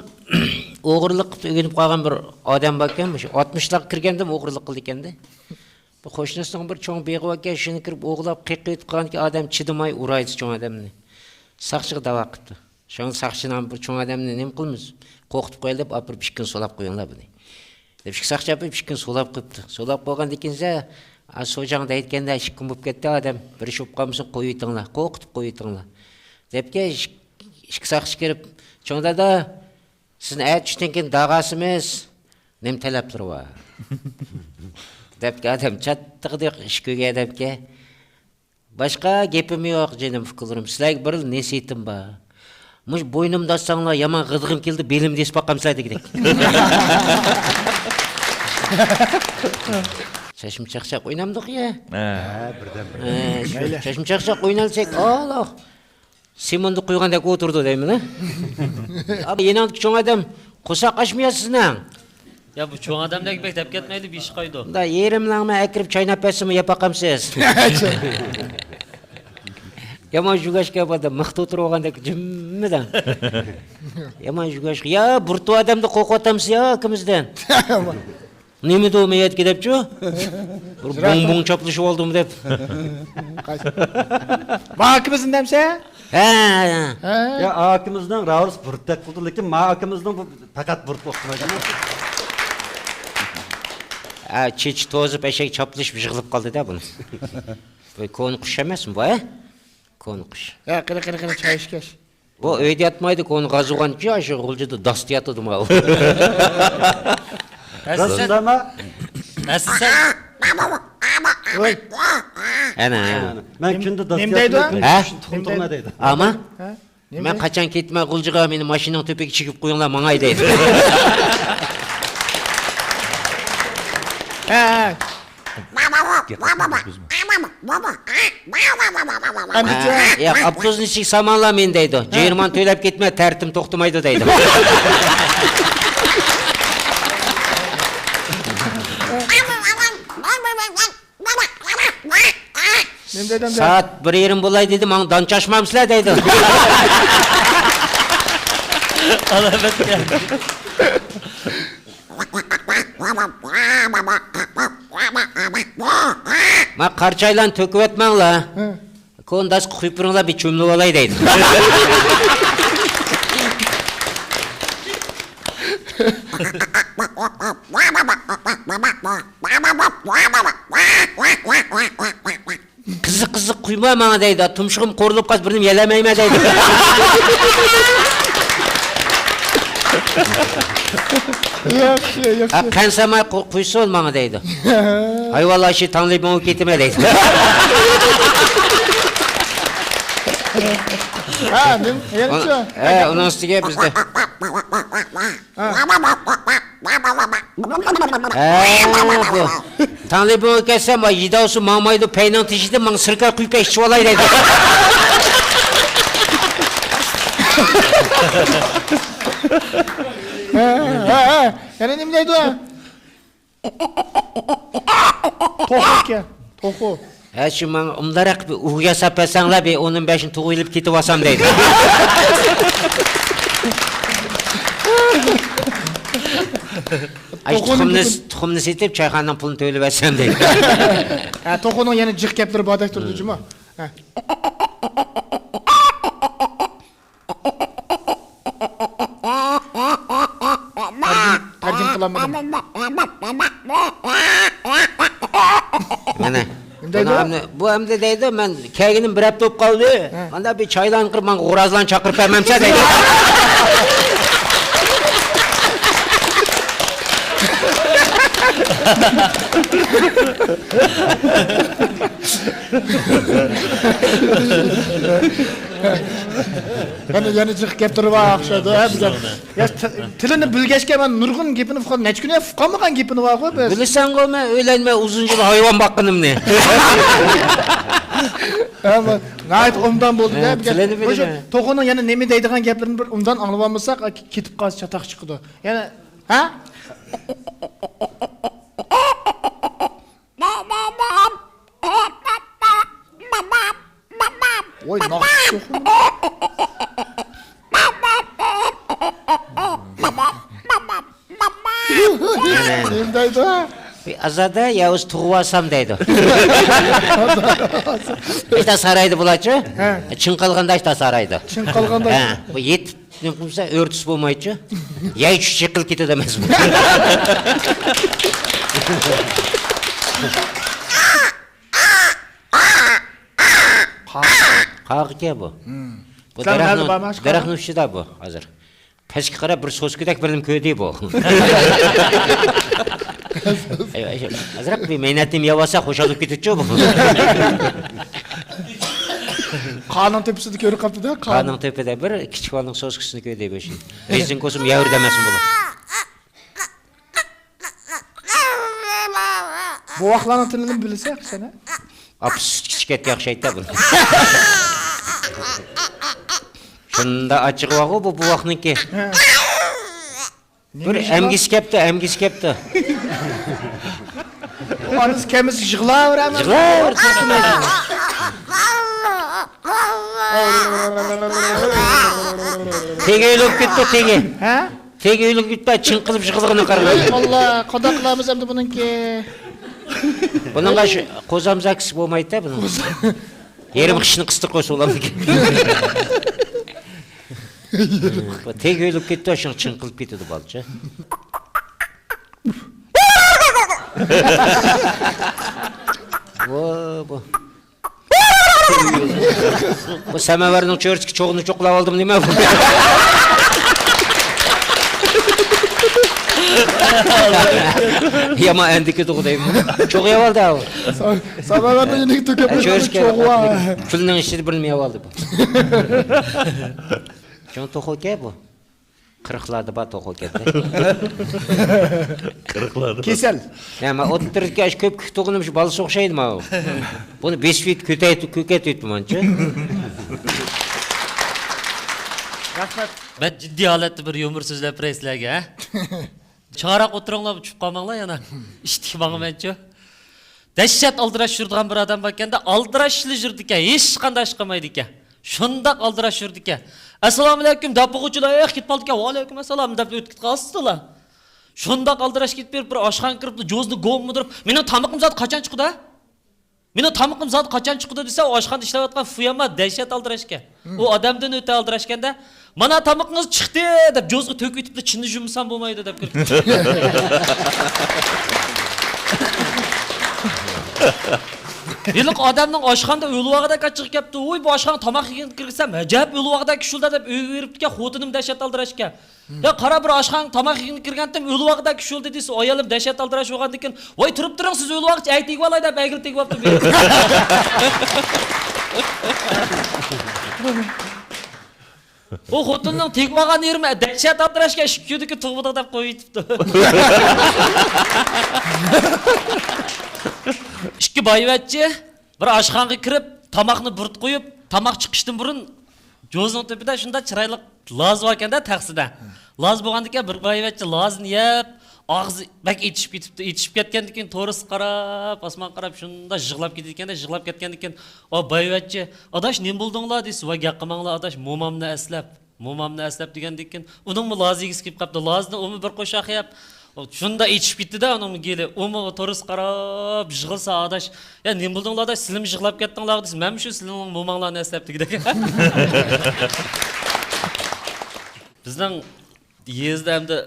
ئوغرىلىق قىلىپ ئۆگىنىپ قالغان بىر ئادەم باركەن، مۇشۇ ئاتمىشلارغا كىرگەندىمۇ ئوغرىلىق قىلىدىكەندە. بۇ قوشنىسىنىڭ بىر چوڭ بېغى باركەن، شۇنى كىرىپ ئوغلاپ قېقىۋېتىپ قالغانكەن، ئادەم چىدىماي ئۇرايدۇ چوڭ ئادەمنى. ساقچىغا داۋا قىپتۇ. شۇڭا ساقچىنىڭ بىر چوڭ ئادەمنى نېمە قىلىمىز؟ قورقۇتۇپ قويايلى دەپ ئاپىرىپ ئىككى كۈن سولاپ قويۇڭلار بۇنى. دەپ ئىككى ساقچى ئاپىرىپ ئىككى كۈن سولاپ قويۇپتۇ. سولاپ بولغاندىن كېيىن، ئا، سوجاڭ دەيدىكەندە، ئىككى كۈن بولۇپ كەتتى ئادەم. بىر ئىش بولۇپ قالمىسۇن، قويۇۋېتىڭلار. قورقۇتۇپ قويۇۋېتىڭلار. دەپكەن، ئىك-، ئىككى ساقچى كىرىپ، چوڭ دادا، سىزنى ئەتە چۈشتىن كېيىن داغاسىمىز. نېمە تەلەپلىرى بار؟ دەپكەن ئادەم چاتتىقىدەك ئىش كۆرگەن ئادەمكەن. باشقا گېپىم يوق، جېنىم ئۇكىلىرىم. سىلەرگە بىر نېسىھىتىم بار. مۇشۇ بوينۇمدا ئاتساڭلار يامان غىدىقىم كېلىدۇ، بېلىمدا ئېسىپ باقامسىلەر دېگۈدەك. چەشمە چاقچاق ئوينامدۇق يا؟ ھە. ھە، بىردەم، بىردەم. ھە، شۇ چەشمە چاقچاق ئوينالساك، ئاللا. سېموندا قويغاندەك ئولتۇرىدۇ دەيمەن، ھە؟ ئابا، يېنىڭدىكى چوڭ ئادەم قورساق ئاچمىيا سىزنىڭ؟ يا، بۇ چوڭ ئادەملەرگە بەك دەپ كەتمەيلى، بېشى قايىدۇ. مۇنداق يېرىملاڭ مەن ئەكىرىپ چايناپ بەرسىمۇ يەپ باقامسىز؟ يامان ژۇگاشكا باردا مىختا ئولتۇرۇۋالغاندەك جىممىدە. يامان ژۇگاشكا. يا، بىر تۇ ئادەمدە قورقۇۋاتامسىز يا ئاكىمىزدىن؟ نېمىدۇ مەيەتكە دەپچۇ؟ بىر بۇڭ بۇڭ چاپلىشىۋالدىم دەپ. ما ئاكىمىزنى دەمسە؟ ھە. ھە. يا، ئاكىمىزنىڭ راۋۇرس بۇرۇتتەك قىلدى، لېكىن ما ئاكىمىزنىڭ بۇ پەقەت بۇرۇت ئوخشىمايدۇ. ھە، چېچى توزۇپ ئەشەك چاپلىشىپ يىغىلىپ قالدى-دە بۇنى. بۇ كونا قۇش ئەمەسمۇ بۇ، ھە؟ كونا قۇش. ھە، قېنى، قېنى، قېنى، چاي ئىچكەچ. بۇ ئۆيدە ياتمايدۇ، كونا غازىغانچۇ، شۇ غۇلجىدا داستا ياتىدۇ ماۋۇ. ھەسسە. داستا ما؟ ھەسسە. ۋاي. ئەنە. مەن كۈندە داستا ياتىمەن، كۈندە ھە؟ تۇخۇم تۇغماي دەيدۇ. ئاما؟ ھە؟ مەن قاچان كېتىمەن غۇلجىغا، مېنى ماشىنىنىڭ تۆپىگە چىگىپ قويۇڭلار، ماڭاي دەيدۇ. ھە، ھە. ئەمدىچە؟ ھە، ياق، ئاپتوبۇسنى ئىچىگە سالماڭلار مېنى دەيدۇ. جەرىمانە تۆلەپ كېتىمەن، تەرىتىم توختىمايدۇ دەيدۇ. نېمە دېدىم؟ سائەت بىر يېرىم بولاي دېدى، ماڭا دان چاچمامسىلەر دەيدۇ. ئالامەتكە. ما قارا چايلارنى تۆكۈۋەتمەڭلار. ھە. كونا داسقا قۇيۇپ بېرىڭلار، بىر چۆمۈلۈۋالاي دەيدۇ. قىزىق قىزىق قۇيما ماڭا دەيدۇ، تۇمشۇقۇم قورۇلۇپ قالسا بىرنېمە يېيەلمەيمەن دەيدۇ. ياخشى، ياخشى. قەنسەماي قۇيسۇن ماڭا دەيدۇ. ھايۋانلار ئىچىدە تاڭلىبىڭ بولۇپ كېتىمەن دەيدۇ. ھە، نېمە؟ ھە، ئۇنىڭ ئۈستىگە بىزدە ھە، بۇ تاڭلىبىڭ كەتسە، ما يىداۋسۇ ماڭمايدۇ، پەينىڭ تېشىدىن ماڭا سىركا قۇيۇپ ئىچىۋالاي دەيدۇ. ھە، ھە، ھە. يەنە نېمە دەيدۇ؟ توخۇ ئىكەن، توخۇ. ھە، شۇ ماڭا ئۇنداقراق بىر ئۇۋا ياساپ بەرسەڭلار، بىر ئوننىڭ بەشىنى تۇغۇۋېلىپ كېتىۋالسام دەيدۇ. ئاش توخۇنىڭ تۇخۇمنى، گېپىنى تۇخۇمنى سېتىپ، چايخانىنىڭ پۇلىنى تۆلىۋەتسەم دەيدۇ. ھە، توخۇنىڭ يەنە جىق گەپلىرى باردەك تۇرىدۇ جۇمۇ. ھە. تەرجىمە، تەرجىمە قىلالمىدىم. مانا. نېمە دەيدۇ؟ بۇ ئەمدى، بۇ ئەمدى دەيدۇ، مەن كەلگىنىم بىر ھەپتە بولۇپ قالدى. ھە. مانا بىر چايلارنى قىلىپ، ماڭا غورازلارنى چاقىرىپ بەرمەمسە دەيدۇ. يەنە، يەنە جىق گەپلىرى بار ئوخشايدۇ، ھە، بىزگە. يا، ت-، تىلىنى بىلگەچكە مەن نۇرغۇن گېپىنى ئۇققان، نەچچە كۈن ئۇقالمىغان گېپىنى بارغۇ بىز. بىلىسەنغۇ، مەن ئۆيلەنمەي ئۇزۇن يىل ھايۋان باققىنىمنى. ھە، بۇ ناھايىتى ئوبدان بولدى-دە، ھە، بىزگە. تىلىنى بىلىمەن. مۇشۇ توخۇنىڭ يەنە نېمە دەيدىغان گەپلىرىنى بىر ئوبدان ئاڭلىۋالمىساق، كېتىپ قالسا چاتاق چىقىدۇ. يەنە، ھە؟ ۋاي، ناخشا. نېمە دەيدۇ؟ ئازادە يا ئۆزى تۇغۇۋالسام دەيدۇ. ئاشتا سارايدا بۇلارچۇ. ھە. چىڭ قالغاندا ئاشتا سارايدا. چىڭ قالغاندا. ھە، بۇ يېتىپ نېمە قىلسا ئۆرتۈس بولمايچۇ. ياي چۈش چېقىلىپ كېتىدۇ ئەمەسمۇ. قاغىكەن بۇ. بۇ دەرەخنىڭ ئۈستىدە بۇ ھازىر. پەسكە قاراپ بىر سوسكىدەك بىرنېمە كۆردى بۇ. ئازراق بىر مەينەتنى يەۋالسا خۇشال بولۇپ كېتىدىچۇ بۇ. قارنىڭ تۆپىسىدە كۆرۈپ قاپتۇ-دە. قارنىڭ تۆپىدە بىر كىچىك بالىنىڭ سوسكىسىنى كۆردى بۇ. رېزىنكا بولسىمۇ يەۋېرىدۇ ئەمەسمۇ بۇ. بوۋاقلارنىڭ تىلىنى بىلىسەن سەن، ھە؟ ئاپىسى سۈتكە چىقىپ كەتكەن ئوخشايدۇ بۇ. شۇنداق ئاچچىقى بارغۇ بۇ بوۋاقنىڭكى. ھە. بىر ئەمگىسى كەپتۇ، ئەمگىسى كەپتۇ. ئانىسى كەمىسى يىغلاۋېرەمدۇ؟ يىغلاۋېرىدۇ، توختىمايدۇ. تېگى ئۆلۈپ كېتىپتۇ، تېگى. ھە؟ تېگى ئۆلۈپ كېتىپتۇ، چىڭقىلىپ يىغلىغىنىغا قارىما. ئاللا، قانداق قىلىمىز ئەمدى بۇنىڭكى؟ بۇنىڭغا شۇ قوزامزاكىسى بولمايدۇ بۇنىڭ. يېرىم خىشنى قىستۇرۇپ قويسا بولامدىكىن. بۇ تېگى ئۆلۈپ كېتىپتۇ، شۇڭا چىڭقىلىپ كېتىدۇ بالىچە. ۋو، بۇ. بۇ سەمەۋەرنىڭ چۆرىسىگە چوغنى چوقلاپ ئالدىم نېمە بۇ؟ يامان ئەندىكى تۇغۇ دەيمەن. چوغ يەۋالدى ئاۋۇ. سەمەۋەرنىڭ يېنىگە تۆكۈپ چۆرىسىگە چوغ بار. كۈلنىڭ ئىچىدە بىرنېمە يەۋالدى بۇ. چوڭ توخۇ ئىكەن بۇ. قىرىقلاردا بار توخۇ ئىكەن. قىرىقلاردا بار. كېسەل. يا، مەن ئوتتۇرىدىكى ئاشۇ كۆپكۆك توخۇنىڭ شۇ بالىسى ئوخشايدۇ ماۋۇ. بۇنى بېسىپ يېتىپ كۆتەيتىپ، كۆكەيتىۋېتىپمەنچۇ. رەھمەت. مەن جىددىي ھالەتتە بىر يۇمۇر سۆزلەپ بېرەي سىلەرگە، ھە؟ چاراق ئولتۇرۇڭلار، چۈشۈپ قالماڭلار يەنە. ئىشتىكى ماڭىمەنچۇ. دەھشەت ئالدىراش يۈرىدىغان بىر ئادەم باركەندە، ئالدىراشلا يۈرىدىكەن، ھېچقانداق ئىش قىلمايدىكەن. شۇنداق ئالدىراش يۈرىدىكەن. ئەسسالامۇئەلەيكۇم دەپ بولغۇچىلا، ئېھ، كېتىپ قالىدىكەن، ۋەئەلەيكۇم ئەسسالام دەپ ئۆتۈپ كېتىپ قالسىلا. شۇنداق ئالدىراش كېتىپ بېرىپ، بىر ئاشخانىغا كىرىپلا جوزىنى گومىدۇرۇپ، مېنىڭ تامىقىم زادى قاچان چىقىدۇ؟ مېنىڭ تامىقىم زادى قاچان چىقىدۇ دېسە، ئۇ ئاشخانىدا ئىشلەۋاتقان فۇيەنما دەھشەت ئالدىراشكەن. ئۇ ئادەمدىن ئۆتە ئالدىراشكەندە، مانا تامىقىڭىز چىقتى دەپ جوزىغا تۆكۈۋېتىپلا چىننى يۇمىسام بولمايدۇ دەپ كىرىپ. ھېلىقى ئادەمنىڭ ئاشخانىدا ئۆلۈۋالغۇدەك ئاچچىقى كەپتۇ. ۋوي، بۇ ئاشخانىغا تاماق يېگىلى كىرسەم ئەجەب ئۆلۈۋالغۇدەك شۇلدا دەپ ئۆيگە بېرىپتىكەن، خوتۇنۇم دەھشەت ئالدىراشكەن. يا قارا، بىر ئاشخانىغا تاماق يېگىلى كىرگەنتىم، ئۆلۈۋالغۇدەك شۇلدا دېسە، ئايالىم دەھشەت ئالدىراش بولغاندىكىن، ۋاي تۇرۇپ تۇرۇڭ، سىز ئۆلۈۋالغۇچە ئەي تېگىۋالاي دەپ ئەگىلى تېگىۋاپتۇ. ئۇ خوتۇننىڭ تېگىۋالغان يېرىمۇ دەھشەت ئالدىراشكەن، ئىككى كۈندىكى تۇغمىدى دەپ قويۇۋېتىپتۇ. ئىككى بايۋەچچە بىر ئاشخانىغا كىرىپ، تاماقنى بۇرۇت قويۇپ، تاماق چىقىشتىن بۇرۇن جوزىنىڭ تۆپىدە شۇنداق چىرايلىق لازا باركەندە، تەخسىدە. لازا بولغاندىكىن، بىر بايۋەچچە لازىنى يەپ، ئاغزى بەك ئېچىشىپ كېتىپتۇ. ئېچىشىپ كەتكەندىكىن، تورۇسقا قاراپ، ئاسمانغا قاراپ شۇنداق يىغلاپ كېتىدىكەندە، يىغلاپ كەتكەندىكىن، ئۇ بايۋەچچە، ئاداش، نېمە بولدۇڭلار دېسە، ۋاي، گەپ قىلماڭلار ئاداش، مومامنى ئەسلەپ، مومامنى ئەسلەپ دېگەندىكىن، ئۇنىڭمۇ لازا يېگۈسى كېلىپ قاپتۇ. لازىنى ئۇمۇ بىر قوشاق يەپ، شۇندا ئېچىشىپ كېتىدۇ ئۇنىڭ گېلى. ئۇمۇ تورۇسقا قاراپ يىغلىسا ئاداش، يا نېمە بولدۇڭلار ئاداش، سىلىمۇ يىغلاپ كەتتىڭلارغۇ دېسە، مەنمۇ شۇ سىلىنىڭ موماڭلارنى ئەسلەپ دېگۈدەك. بىزنىڭ يېزىدا ئەمدى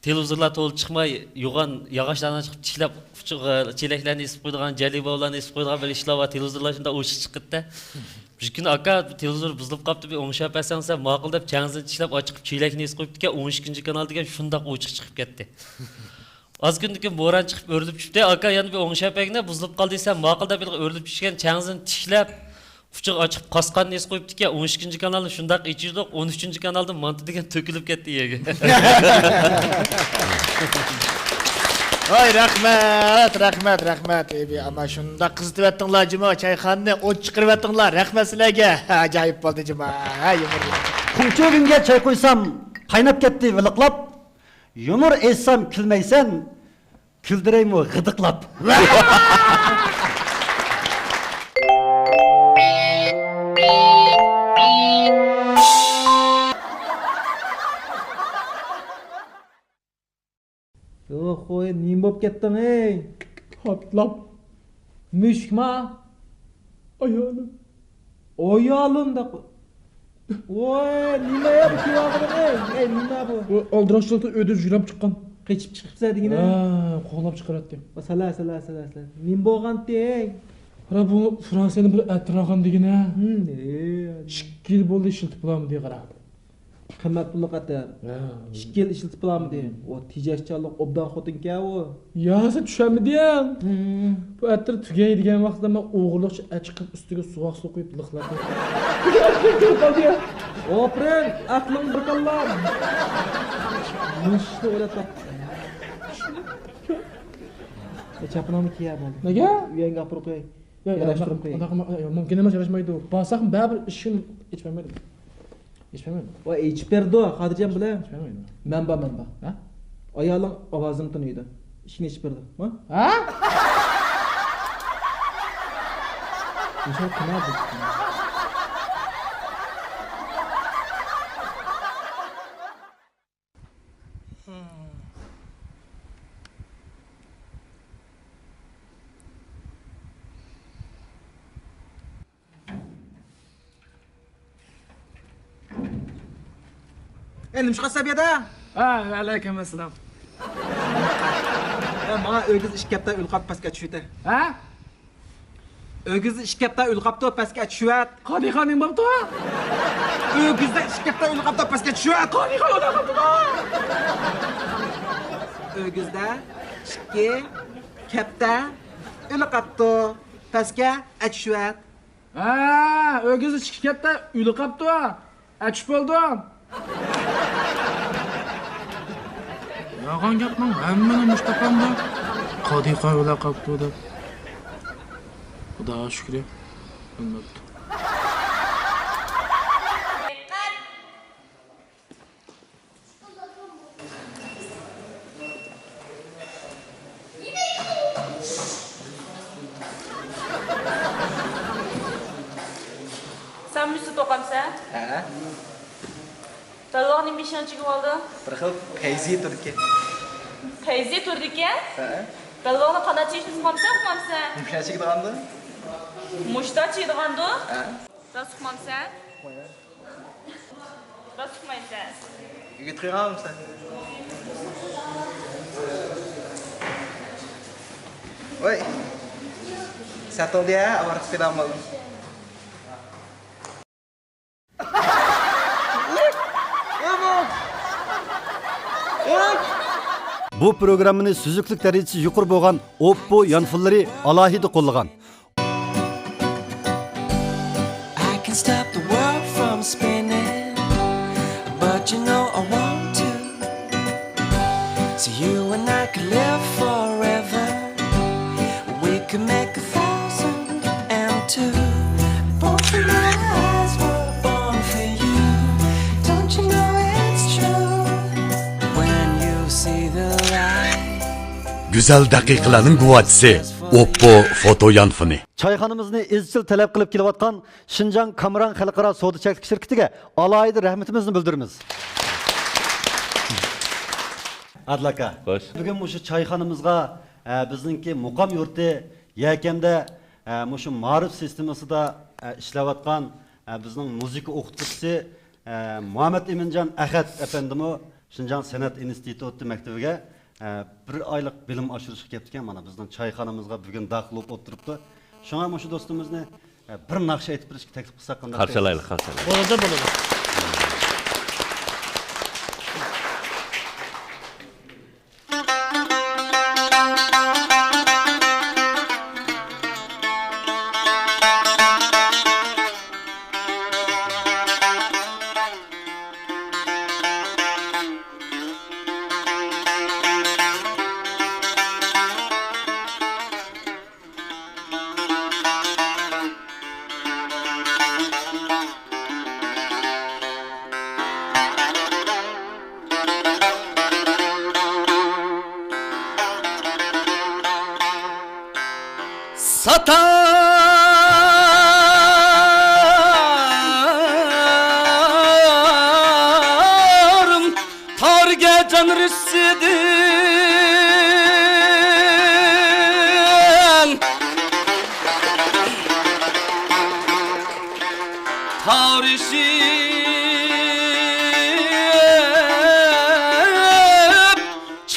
تېلېۋىزورلار تولا چىقماي، يوغان ياغاچلارنى چىقىپ چىشلەپ، ئۇچۇق، چېلەكلەرنى ئېسىپ قويىدىغان، جەلىباۋۇرلارنى ئېسىپ قويىدىغان بىر ئىشلار بار، تېلېۋىزورلار شۇنداق ئوشۇق چىقىپتۇ. بىر كۈنى، ئاكا، تېلېۋىزور بۇزۇلۇپ قاپتۇ، بىر ئوڭشاپ بەرسەڭ دېسەم، ماقۇل دەپ، چەڭزىنى چىشلەپ، ئاچىقىپ، چېلەكنى ئېسىپ قويۇپتىكەن، ئون ئىككىنچى كانال دېگەن شۇنداق ئوچۇق چىقىپ كەتتى. ئاز كۈندىن كېيىن بوران چىقىپ ئۆرۈلۈپ چۈشتى. ئاكا، يەنە بىر ئوڭشاپ بەرگىنە، بۇزۇلۇپ قالدى دېسەم، ماقۇل دەپ، ھېلىقى ئۆرۈلۈپ چۈشكەن چەڭزىنى تىكلەپ، ئۇچىغا ئاچىقىپ، قاسقاننى ئېسىپ قويۇپتىكەن، ئون ئىككىنچى كانالنى شۇنداق ئېچىشتۇق، ئون ئۈچىنچى كانالدىن مانتا دېگەن تۆكۈلۈپ كەتتى يەرگە. ۋاي، رەھمەت، رەھمەت، رەھمەت. ئەي، ئەمما شۇنداق قىزىتىۋەتتىڭلار جۇما، چايخانىنى ئوت چىقىرىۋەتتىڭلار. رەھمەت سىلەرگە. ئاجايىپ بولدى جۇما. ھە، يۇمۇر. خۇڭچۆگۈنگە چاي قۇيسام، قايناپ كەتتى ۋىلىقلاپ. يۇمۇر ئېيتسام كۈلمەيسەن، كۈلدۈرەيمۇ غىدىقلاپ. يوق، خوي، نېمە بولۇپ كەتتىڭ، ئەي؟ پاتلاپ. مۈشۈكما؟ ئايالىم. ئايالىم دەپ. ۋاي، نېمە يا بۇ كىيىۋالغىنىڭ، ئەي؟ ئەي، نېمە بۇ؟ ئۇ ئالدىراشچىلىقتا ئۆيدىن يۈرەپ چىققان. قېچىپ چىقىپسەن دېگىنە. ھە، قوغلاپ چىقىراتتى. سالا، سالا، سالا، سالا. نېمە بولغانتى، ئەي؟ قارا، بۇ فرانسىيەدىن بىر ئەتىر ئالغان دېگىنە. ھىم، ئەي. ئىككى يىل بولدى ئىشلىتىپ بولالمىدى، قارا. قىممەت پۇللۇق ئەتىر. ھە. ئىككى يىل ئىشلىتىپ بولالمىدى. ئۇ تېجەشچانلىق ئوبدان خوتۇنكەن ئۇ. يا، سەن چۈشەنمىدىڭ. ھىم. بۇ ئەتىر تۈگەي دېگەن ۋاقىتتا مەن ئوغرىلىقچە ئەچىقىپ ئۈستىگە سۇۋاق سۇ قۇيۇپ لىقلاپ. ئاپىرىن، ئەقلىڭ بىر كاللا. مۇشۇنى ئويلاپ تاپتىڭ. ئە، چاپىنىڭنى كىيە بولدى. نېگە؟ ئۆيۈڭگە ئاپىرىپ قوي. يا، يا، ياراشتۇرۇپ قوياي. ئۇنداق، ئۇنداق مۇمكىن ئەمەس، ياراشمايدۇ. بارساق بەرىبىر ئىشىكنى ئېچىپ بەرمەيدۇ. ئېچىپ بەرمەيدۇ. ۋاي، ئېچىپ بەردۇ، خاتىرجەم بولە. ئېچىپ بەرمەيدۇ. مەن بار، مەن بار. ھە؟ ئايالىڭ ئاۋازىمنى تونۇيدۇ. ئىشىكنى ئېچىپ بەردۇ. ھە؟ ھە؟ نېمە قىلمايدۇ؟ ئەي، نېمە ئىش قىلىسەن بۇ يەردە؟ ھە، ۋەئەلەيكۇم ئەسسالام. ئەي، ماڭا ئۆگزە ئىككى ھەپتە ئۆلۈپ قاپتۇ، پەسكە چۈشۈۋېتە. ھە؟ ئۆگزە ئىككى ھەپتە ئۆلۈپ قاپتۇ، پەسكە چۈشۈۋەت. قادىخان نېمە بوپتۇ؟ ئۆگزە ئىككى ھەپتە ئۆلۈپ قاپتۇ، پەسكە چۈشۈۋەت. قادىخان ئۆلۈپ قاپتۇ. ئۆگزە ئىككى ھەپتە ئۆلۈپ قاپتۇ، پەسكە ئەچۈشۈۋەت. ھە، ئۆگزە ئىككى ھەپتە ئۆلۈپ قاپتۇ. ئەچۈپ بولدۇم. يالغان گەپنىڭ ھەممىنى مۇشۇ تاپامدۇ. قادىخان ئۆلۈپ قاپتۇ دەپ. خۇدا شۈكرى، ئۆلمەپتۇ. سەن مۇشۇ توقامسەن؟ ھە. بەلباغنى بېشىڭ چىگىۋالدى. بىر خىل پەيزى تۇرىدىكەن. پەيزى تۇرىدىكەن؟ ھە. بەلباغنى قانداق چىگىشنى ئۇقمامسەن، ئۇقمامسەن؟ مۇشۇنداق چىگىدىغاندۇ؟ مۇشۇنداق چىگىدىغاندۇ؟ ھە. راست ئۇقمامسەن؟ راست ئۇقمايسەن. ئۆگىتىپ قويغانمۇسەن؟ ۋاي. ساتىلدى ھە، ئاۋارە قىلىپ قويدۇم. بۇ پروگراممىنى سۈزۈكلۈك دەرىجىسى يۇقىرى بولغان ئوپپو يانفونلىرى ئالاھىدە قوللىغان. I can stop the world from spinning, but you know I want to. So you and I could live forever. We could make a thousand and two. Both of my eyes were born for you. Don't you know it's true? When you see the light. گۈزەل دەقىقىلەرنىڭ گۇۋاھچىسى، ئوپپو فوتو يانفونى. چايخانىمىزنى ئىزچىل تەلەپ قىلىپ كېلىۋاتقان شىنجاڭ كامېران خەلقئارا سودا چەكلىك شىركىتىگە ئالاھىدە رەھمىتىمىزنى بىلدۈرىمىز. ئادىل ئاكا، خوش. بۈگۈن مۇشۇ چايخانىمىزغا، ئە، بىزنىڭكى مۇقام يۇرتى يەكەندە، ئە، مۇشۇ مائارىپ سىستېمىسىدا، ئە، ئىشلەۋاتقان، ئە، بىزنىڭ مۇزىكا ئوقۇتقۇچىسى، ئە، مۇھەممەد ئىمىنجان ئەخەت ئەپەندىمۇ شىنجاڭ سەنئەت ئىنستىتۇتى مەكتىۋىگە، ئە، بىر ئايلىق بىلىم ئاشۇرۇشقا كەپتىكەن. مانا بىزنىڭ چايخانىمىزغا بۈگۈن داخىل بولۇپ ئولتۇرۇپتۇ. شۇڭا مۇشۇ دوستىمىزنى، ئە، بىر ناخشا ئېيتىپ بېرىشكە تەكلىپ قىلساق قانداق دەيسىز؟ قارشى ئالايلى، قارشى ئالايلى. بولىدۇ، بولىدۇ. ساتارىم تارگە جان رىشسىدى.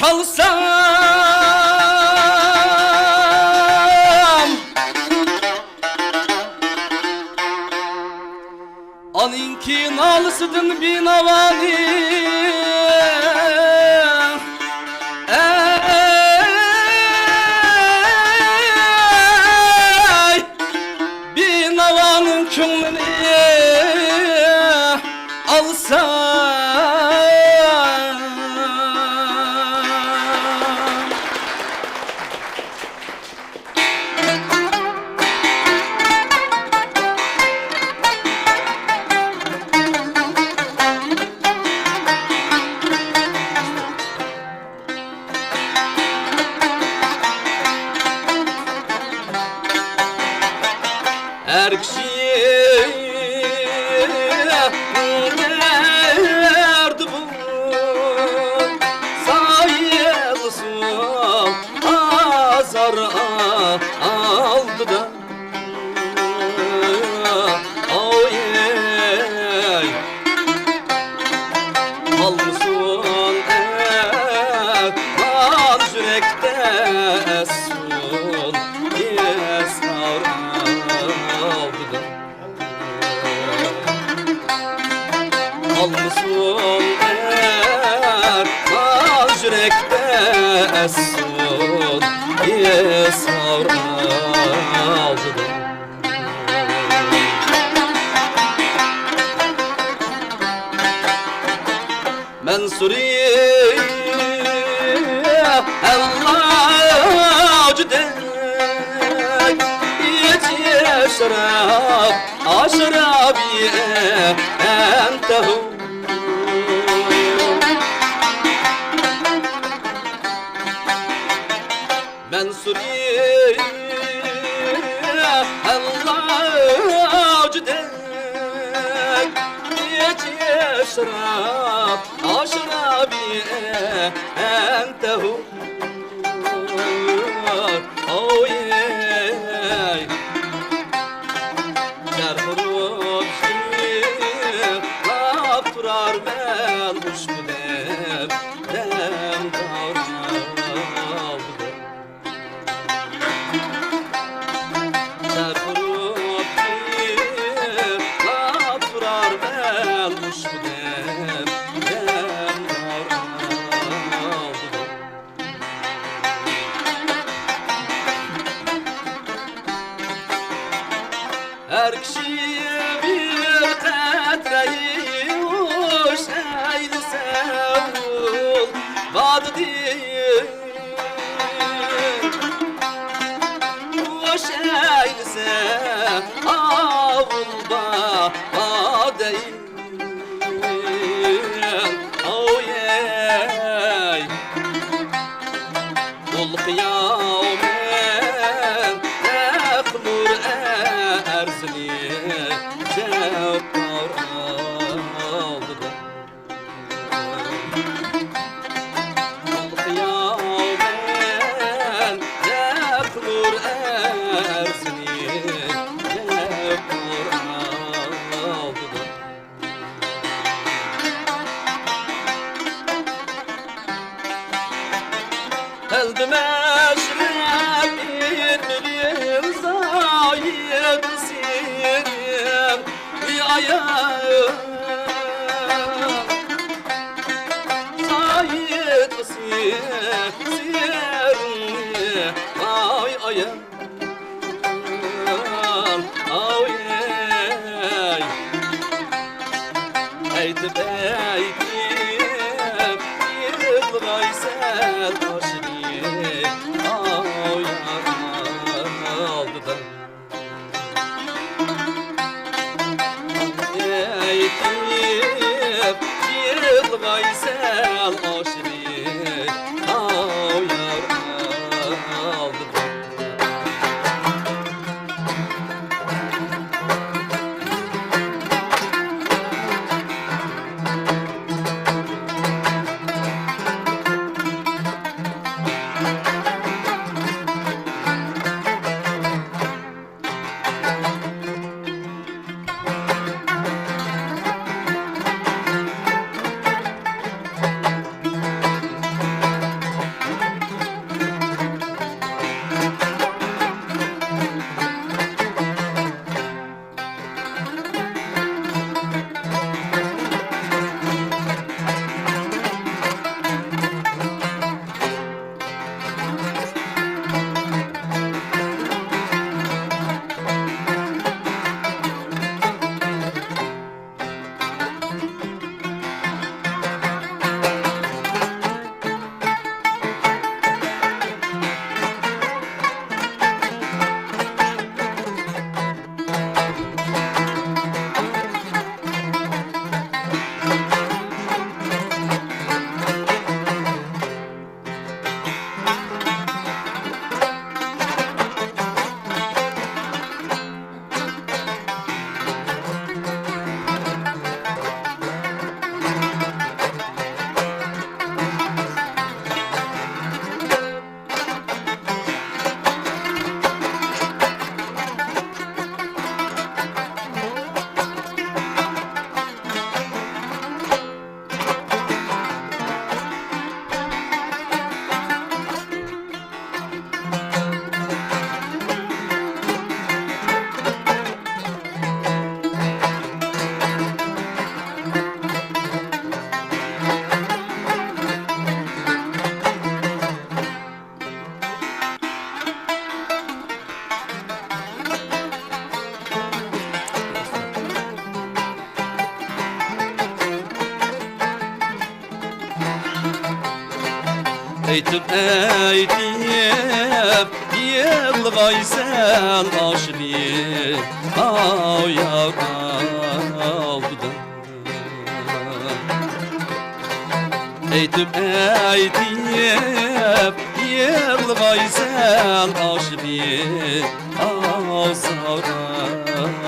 ئالسام، ئانىڭكى نالىسىدىن بىناۋانى، ئەي، بىناۋانىڭ كۆڭلىنى ئالسام. ھەر كىشى دەردى بۇ، سايىلسۇن ئازار ئالدىدا. ئاي، قالمىسۇن ئەمان يۈرەكتە، ئەسسۇن ئەسرار ئالدىدا. قالمىسۇن ئەمان يۈرەكتە، ئەسسۇن ئەسرار ئالدىدا. مەنسۇرى ئەللاجىدەك ئېچىشراق ئاشرابى ئەنتەھۇ. مەنسۇرى ئەللاجىدەك ئېچىشراق ئاشرابى ئەنتەھۇ. ئوي، چەرخ ئۇرۇپ يىغلاپ تۇرارمەن ئۇشبۇ دەم، دەم داۋراۋدا. چەرخ ئۇرۇپ يىغلاپ تۇرارمەن ئۇشبۇ دەم، دەم داۋراۋدا. ھەر كىشى بىر قەترە يۇمۇش ئەيلىسە ئۇل بادىدىن، يۇمۇش ئەيلىسە ئاۋۇل بادەي. ئاۋۇيەي، بۇلقىياۋمەن ئەقلۇر ئەرزىنى جەببار ئالدىدا. بۇلقىياۋمەن ئەقلۇر ئەرزىنى جەببار ئالدىدا. قەلبىم ئەشرەپ ئېتىلىپ زايىد سېرىم، ئى ئايا، زايىد سېرىم، ئاي ئايا. ئاۋۇيەي، ئەيتىپ، ئەيتىپ يىغلايسەن ئاشىقىم، ئاۋۇ يار ئالدىدا. ئەيتىپ يىغلايسەن ئاشىقىم، ئاۋۇ يار ئالدىدا. ئېيتىپ، ئېيتىپ يىغلىغايسەن ئاشۇ بىر ئاۋۇ يار ئالدىدا. ئېيتىپ، ئېيتىپ يىغلىغايسەن ئاشۇ بىر ئاۋۇ ساۋۇر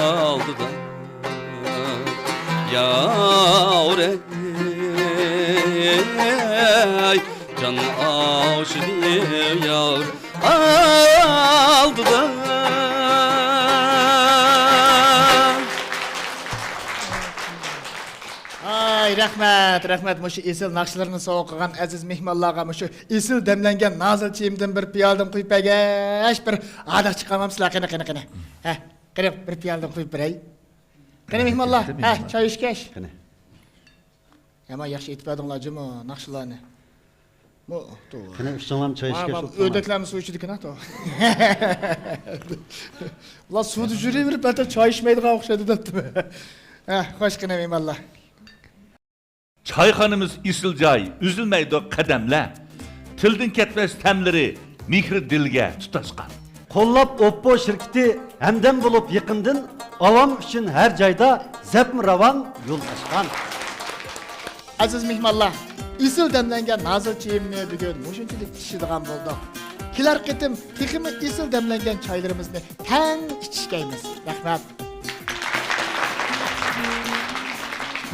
ئالدىدا. ياۋرەي، جان ئاشۇ يار ئالدىدا. ئاي، رەھمەت، رەھمەت. مۇشۇ ئېسىل ناخشىلىرىنى سوۋغا قىلغان ئەزىز مېھمانلارغا مۇشۇ ئېسىل دەملەنگەن نازۇل چېيىمدىن بىر پىيالىدىن قۇيۇپ بەرگەچ، بىر ئاداش چىقارمامسىلەر؟ قېنى، قېنى، قېنى. ھە، قېنى، بىر پىيالىدىن قۇيۇپ بېرەي. قېنى، مېھمانلار، ھە، چاي ئىچكەچ. قېنى. يامان ياخشى ئېيتىپ بەردىڭلار جۇمۇ ناخشىلارنى. مۇ، توۋا. قېنى، ئۈچىڭلارمۇ چاي ئىچكەچ ئولتۇرۇڭلار. ئۆردەكلەرمۇ سۇ ئىچىدىكەن ھە، توۋا. ئۇلار سۇدا يۈرۈۋېرىپ، ھەتتا چاي ئىچمەيدىغان ئوخشايدۇ دەپتىمەن. ھە، خوش، قېنى، مېھمانلار. چايخانىمىز ئېسىل جاي، ئۈزۈلمەيدۇ قەدەملەر. تىلدىن كەتمەس تەملىرى، مېھرى دىلگە تۇتاشقان. قوللاپ ئوپپو شىركىتى ھەمدەم بولۇپ يېقىندىن، ئاۋام ئۈچۈن ھەر جايدا زەپمۇ راۋان يول ئاچقان. ئەزىز مېھمانلار، ئېسىل دەملەنگەن نازۇل چېيىمنى بۈگۈن مۇشۇنچىلىك ئىچىشىدىغان بولدۇق. كېلەر قېتىم تېخىمۇ ئېسىل دەملەنگەن چايلىرىمىزنى تەڭ ئىچىشكەيمىز. رەھمەت.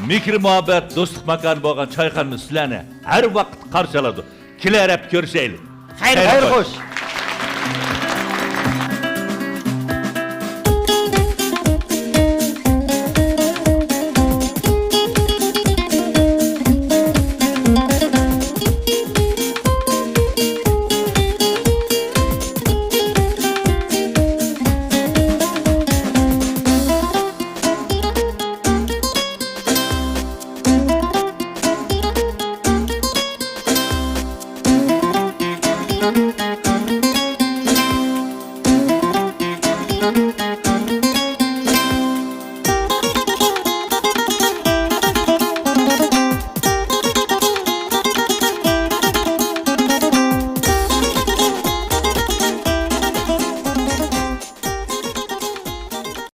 مېھرى مۇھەببەت، دوستلۇق ماكانى بولغان چايخانىمىز سىلەرنى ھەر ۋاقىت قارشى ئالىدۇ. كېلەر ھەپتە كۆرۈشەيلى. خەير خوش.